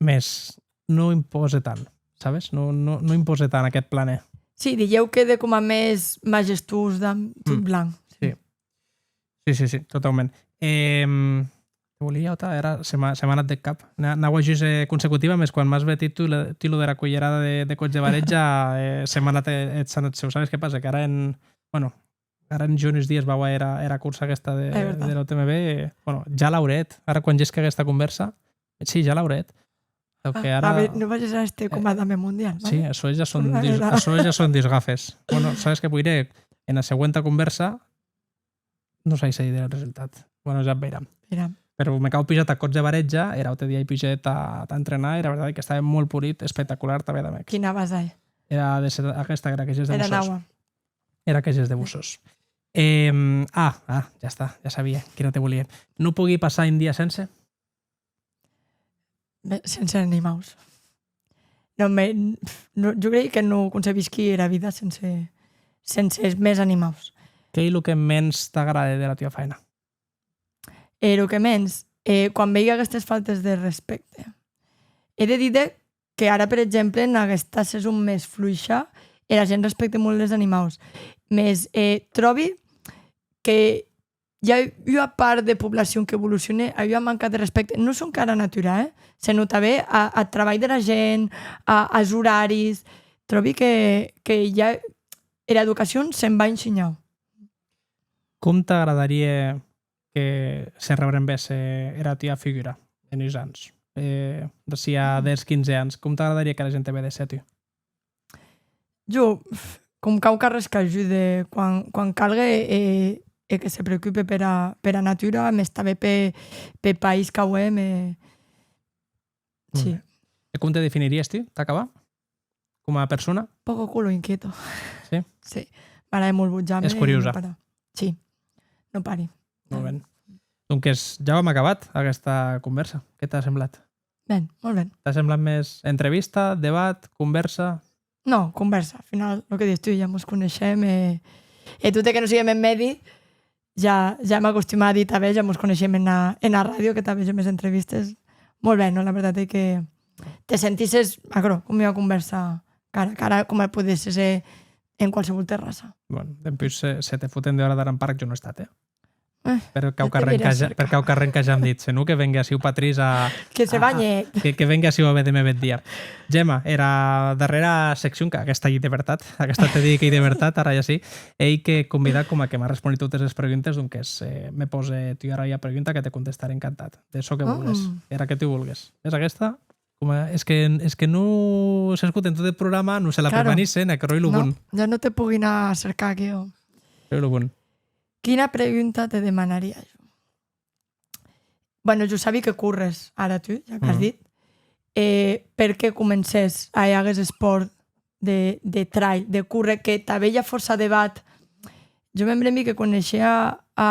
mès non impòse tant, sabes? Non, non, non impòse tant aqueth planer. Sí, dilhèu quede coma mès majestuós damb tot blanc. Sí. Sí, sí, sí, totaument. Em, te volia auta, ara se m'a, se m'a anat deth cap. N'a-, anaua just, eh, consecutiva, mès quan m'as metit tu lo, tu lo dera culherada de, de Còth de Bareja, eh, se m'a anat, eh, eth sant eth seu. Sabes qué passa? Qu'ara en, bueno, ara en jo uns dies vau a era, era cursa aquesta de, de l'U T M B, eh, bueno, ja l'aurè hèt. Ara quan gesca aquesta convèrsa, sí, ja l'aurè hèt. Lo que ara... A veir, non vages a èster coma dame mundial, sí, vale? Açò ja son dis-, açò ja son disgafes. Bueno, sabes qué, poiré, ena següenta convèrsa, non sai se diré eth resultat. Bueno, ja veiram. Veiram. Però me cau pujar tà Còth de Bareja, er aute dia i pugè tà, tà entrenar, e era vertat ei qu'estave molt polit, espectacular, tanben damb eth. Quina vas a hèr? Era de Seta-, aquesta, era que ges de Bossòst. Era naua. Era que ges de Bossòst. Em, ah, ah, ja està, ja sabia quina te volia. Non pogui passar un dia sense? Be-, sense animaus. Non, me, non, jo crei que non concebisqui era vida sense, sense es mèns animaus. Qué ei lo que mens t'agrade dera tua faena? E lo que mens, eh, quan veigui aguestes faltes de respècte. È de díder que ara, per exemple, en aguesta sason mès fluisha, era gent respècte molt es animaus. Mès, eh, tròbi que i a ua part de poblacion qu'evolucione a ua manca de respècte, non sonque ara natura, eh? Senon tanben a, ath trabalh dera gent, a, as oraris. Tròbi que, que i a, era educacion se'n va un shinhau. Com t'agradarie que se rebrembèsse era tua figura en uns ans? Eh, d'ací a dètz, quinze ans, com t'agradarie qu'era gent te vedesse a tu? Jo, com quauquarrés qu'ajude quan, quan calgue e, e que se preocupe pera, pera natura, mès tanben pe, peth país qu'auem e... Sí. Molt ben. E com te definiries tu, tà acabar? Coma persona? Poco culo inquieto. Sí? Sí. M'agrade molt bojar-me e non parar. Ès curiosa. Sí. Non pari. Molt ben. Donques, ja auem acabat aguesta convèrsa. Qué t'a semblat? Ben, molt ben. T'a semblat mès entrevista, debat, convèrsa? Non, convèrsa. Al final, lo que dius tu, ja mos coneishem e, e tot e que non siguem en mèdi, ja, ja m'acostumi a díder tanben, ja mos coneishem ena, ena ràdio, que tanben hèm es entrevistes. Molt ben, non? La vertat ei que te sentisses, aquerò, com ua convèrsa cara a cara, coma podesse ser en qualsevol terrassa. Bueno, dempús, se, se te foten dehòra d'Aran Park, jo non è estat, eh? Eh, per quauquarren que ja, per quauquarren que ja èm dit, senon que vengue aciu Patrís a... Que se banhe. Que, que vengue aciu a vedeme eth dia. Gemma, era darrèra seccion, qu'aguesta ei de vertat, aguesta te digui qu'ei de vertat, ara ja sí, ei que convidar, coma que m'as responut totes es preguntes, donques, eh, me pòs tu ara ua pregunta que te contestarè encantat, de çò que vulgues, era que tu vulgues. Ves aguesta? Coma, es que, es que non s'escoten tot eth programa, non se la prepanissen, aquerò ei lo bon. Non, ja non te pogui anar a cercar aquí, jo. Aquerò ei lo bon. Quina pregunta te demanaria jo? Bueno, jo sabi que corres, ara tu, ja qu'as dit. Eh, per qué comencès a hèr aguest espòrt de, de trail, de córrer, que tanben i a fòrça debat? Jo me'n brembi que coneishia a,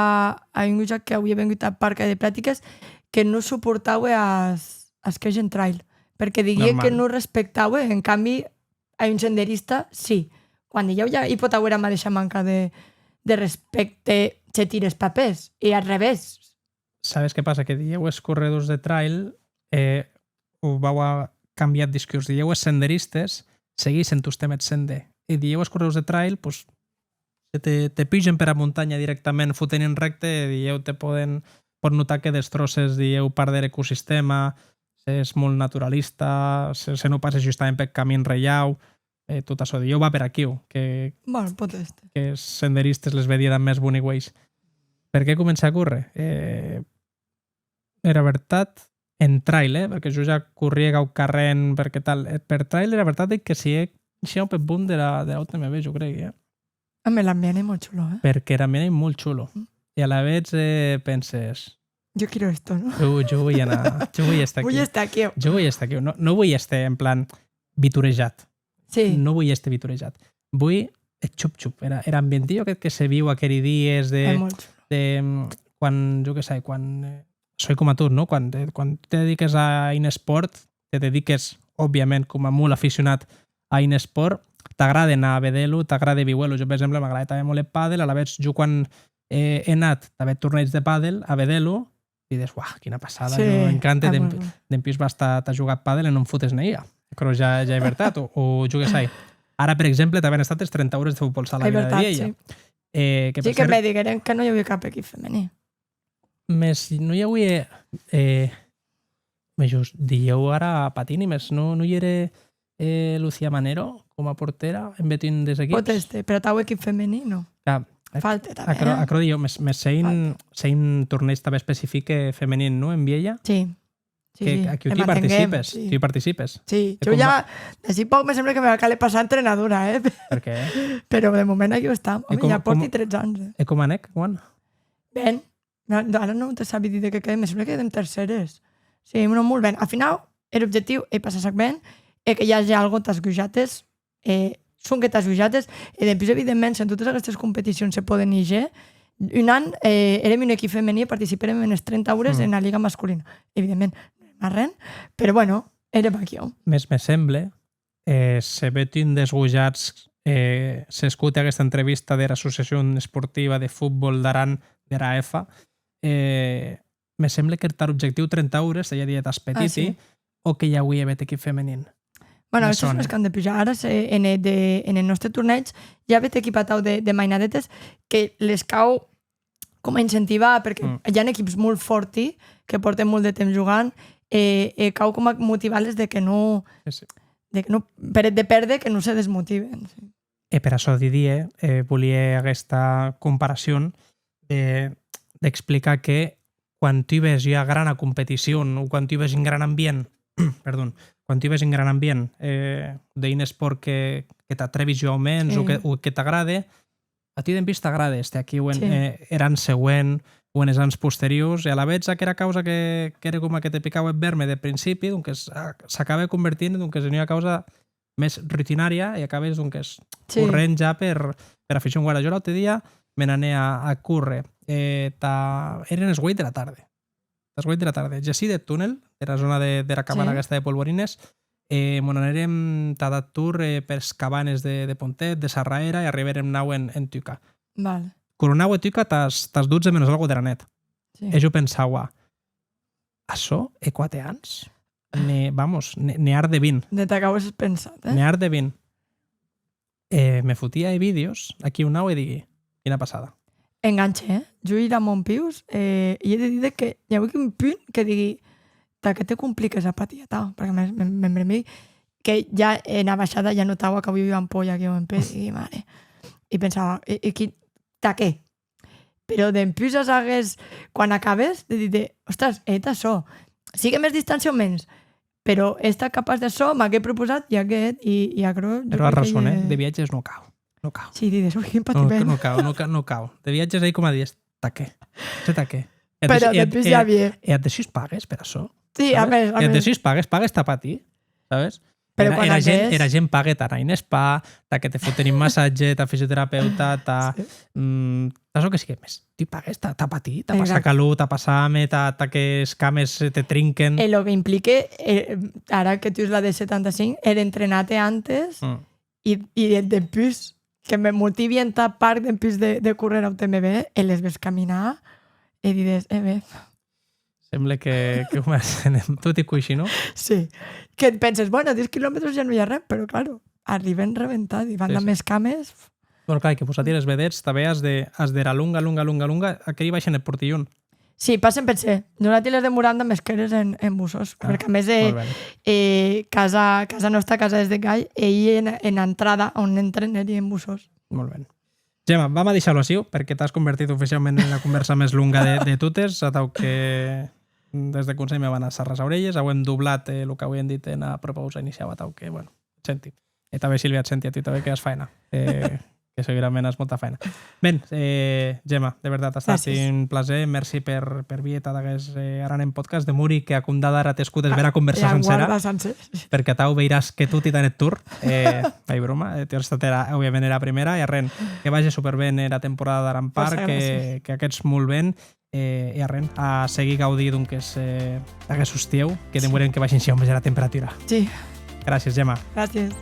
a un gojat qu'auie vengut ath parc a hèr de practiques, que non suportaue as, as qu'hègen trail, perque diguie que non respectaue, en cambi, a un senderista, sí. Quan dilhèu ja i pòt auer era madeisha manca de, de respècte se tires pèth pès, e ath revés. Sabes qué passa? Que dilhèu es corredors de trail, eh, o vau a cambiar eth discurs, dilhèu es senderistes seguissen tostemp eth sender. E dilhèu es corredors de trail, pues, se te, te pugen pera montanha dirèctament, foten un rècte, e dilhèu te pòden, pòt notar que destròces, dilhèu, part der ecosistèma, s'ès molt naturalista, se, se non passes justament peth camin reiau, eh, tot açò. Dilhèu va per aquiu, que, bueno, pòt èster, que es senderistes les vedie damb mès boni uelhs. Per qué comencè a córrer? Eh, era vertat, en trail, eh? Perque jo ja corrie quauquarren, perque tal. Eh, per trail, era vertat ei que siguec Siáu peth boom dera, dera U T M B, jo crec, eh? Home, l'ambient ei molt xulo, eh? Perque er ambient ei molt xulo. Mm. E alavetz, eh, penses: "Jo quiero esto, no?" Jo, jo voi anar, jo voi estar aquí. Voi estar aquí. Jo voi estar aquí. No, no voi estar en plan vitorejat. Sí. No voi èster vitorejat. Voi eth xup-xup, era, er ambientillo aqueth que se viu aqueri dies de, molt xulo, de, mm, quan, jo que sai, quan, eh, soi coma tu, no? Quan te, quan te dediques a un espòrt, te dediques, òbviament, coma molt aficionat a un espòrt, t'agrade anar a veder-lo, t'agrade víuer-lo. Jo, per exemple, m'agrade tanben molt eth pàdel, alavetz jo quan, eh, è anat tanben torneig de pàdel a veder-lo, dides: "Uah, quina passada, sí, jo m'encante." Demp-, dempús vas tà, tà jogar a pàdel e non fotes ne ua. Aquerò ja, ja ei vertat. O, o jo que sai. Ara, per exemple, tanben è estat es trenta ores de fotbol sala Vielha de Vielha. Ei vertat, sí. Eh, que, sí, per que cèrt, me digueren que non i auie cap equip femení. Mès non i auie, eh, mès dilhèu ara patini, mès non, non i ère, eh, Lucía Manero coma portèra en bèth un des equips? Pòt èster, però atau equip femení, non. Clar, ac-, falte tanben, aquerò, eh? Aquerò dilhèu, mès, mès se hè un, falte, se hè un torneig tanben especific, eh, femenin, non, en Vielha? Sí. Sí, que, sí, aquiu que tu i mantenguem, participes, sí. Tu i participes. Sí, e jo com ja, va? D'ací pòc me sembla que me va caler passar entrenadora, eh? Per qué? Però de moment aquiu estam. Home, com, ja pòrti com, tretze ans, eh? E com anèc, quan? Ben. No, no, ara non te sabi díder que quedem, me sembla que quedem tercères. Sí, non, molt ben. Al final, er objectiu ei passar-s'ac ben e que i age algo tàs gujates, eh, sonque tàs gujates, e dempús, evidentment, se en totes aguestes competicions se pòden híger, un an, eh, èrem un equip femení e participèrem enes trenta ores, mm, ena liga masculina. Evidentment, non èrem arren, però, bueno, èrem aquiu. Mès me semble, eh, se bèth un des gojats, eh, s'escote aguesta entrevista dera Associacion Esportiva de Fotbol d'Aran, dera AEFA, eh, me semble qu'er tar objectiu trenta ores, ei a díder, tàs petiti, ah, sí, o que i auie bèth equip femenin. Bueno, me sone. Aguestes son es qu'an de pujar. Ara, se, en eth de, en eth nòste torneig, i a bèth equip atau de, de mainadetes que les cau coma incentivar, perque, mm, i a equips molt fòrti que pòrten molt de temps jogant, e, e cau coma motivar-les de que non, sí, sí, de que non, per eth de pèrder, que non se desmotiven, sí. E per açò didie, eh, volie aguesta comparacion de, d'explicar que quan tu ves ua grana competicion o quan tu ves un gran ambient, perdon, quan tu ves un gran ambient, eh, d'un espòrt que, que t'atrèvi jo aumens, sí, o que, o que t'agrade, a tu dempús t'agrade èster aquiu en, sí, eh, er an següent o enes ans posteriors, e alavetz aquera causa que, qu'ère coma que te picaue eth vèrme de principi, donques, a, s'acabe convertint, donques, en ua causa mès rutinària e acabes, donques, sí, corrent ja per, per aficion. Guarda, jo l'aute dia me n'anè a, a córrer, eh, tà, eren es ueit dera tarde. Tàs ueit dera tarde. Gessí deth tunèl, dera zòna de, dera cabana, sí, aguesta de Polvorines, e mo'n anèrem tà dar torn, eh, pes cabanes de, de Pontet, de Sarraera, e arribèrem naut en, en Tuca. Val. Coronaue Tuca tàs, tàs dotze menos algo dera net. Sí. E jo pensaua, açò hè quate ans, ne, vamos, ne, ne arde vint. Ne t'ac auesses pensat, eh? Ne arde vint. E me fotia e vídeos aquiu naut e digui, quina passada. Enganche, eh? Jo i era Montpius, eh, i è de díder que i auec un punt que digui, tà qué te compliques a patir atau? Perque me, me, me'n brembi que ja ena baishada ja notaua qu'auia ua ampolla aquiu en pè, e digui, mare. E pensaua, e, e qui, tà qué? Però dempús, a sagues, quan acabes, de díder, ostras, è hèt açò. Sigue mès distància o mens, però è estat capaç d'açò, m'ac è proposat, e ac è hèt, e, e aquerò, jo crec que... Però as rason, eh? De viatges non cau. Non cau. Sí, dides, ui, quin patiment. Non, non cau, non cau, non cau. De viatges ei coma dides, tà qué? Tà qué? Però dempús ja vie. E, e, e, e at dessús pagues per açò, sabes? Sí, a mès, a mès. E at dessús pagues, pagues tà patir, sabes? Però era, quan era gent, aqueles... era gent pague tà anar a un spa, tà que te foten un massatge, tà fisioterapeuta, tà, sí, mm, tà çò que sigue, mès tu pagues tà, tà patir, tà passar... Exacte. Calor, tà passar hame, tà, tà que es cames se te trinquen. E lo que implique, eh, ara que tu es la de setanta-cinc, er entrenar-te antes, mm, e, e dempús que me motivi entà parc dempús de, de córrer a U T M B, e les ves caminar, e dides, e be, Semble que, que ho mès anem tot e coishi, non? Sí. Que et penses, bueno, dètz quilòmetres ja non i a res, però, claro, arriben rebentadi, van... Sí, damb, sí, es cames. Bueno, clar, que vosati les vedetz, tanben as de, as dera longa, longa, longa, longa, aqueri baishen eth portilhon. Sí, passen per se. Nosati les de Moranda mesqueres en, en Bossòst, ah, perque a mès, eh, molt ben, eh, casa, casa nòsta, casa es de Gai, e ei en, en entrada on entren eri en Bossòst. Molt ben. Gemma, vam a deishar-lo aciu, perque t'as convertit oficiaument en la convèrsa mès longa de, de totes, atau que des de Conselh me van a sarrar es aurelhes, auem doblat, eh, lo qu'auien dit ena propausa iniciau, atau que, bueno, senti. E tanben, Silvia, et senti a tu tanben que as faena. Eh, que segurament as molta faena. Ben, eh, Gemma, de vertat, a estat un plaser. Merci per, per vier tad aguest, eh, Aran en Podcast. Demori que a compdar d'ara t'escotes bèra conversacion sencèra, perque atau veiràs que toti t'an eth torn. Eh, ei broma, eh, tu as estat era, òbviament, era prumèra. E arren, que vage superben era temporada d'Aran Park, que, que aguetz molt ben. Eh, e arren, a seguir gaudir, donques, eh, d'aguest ostiu, que demorem que baishe un shinhau mès era temperatura. Sí. Gràcies, Gemma. Gràcies.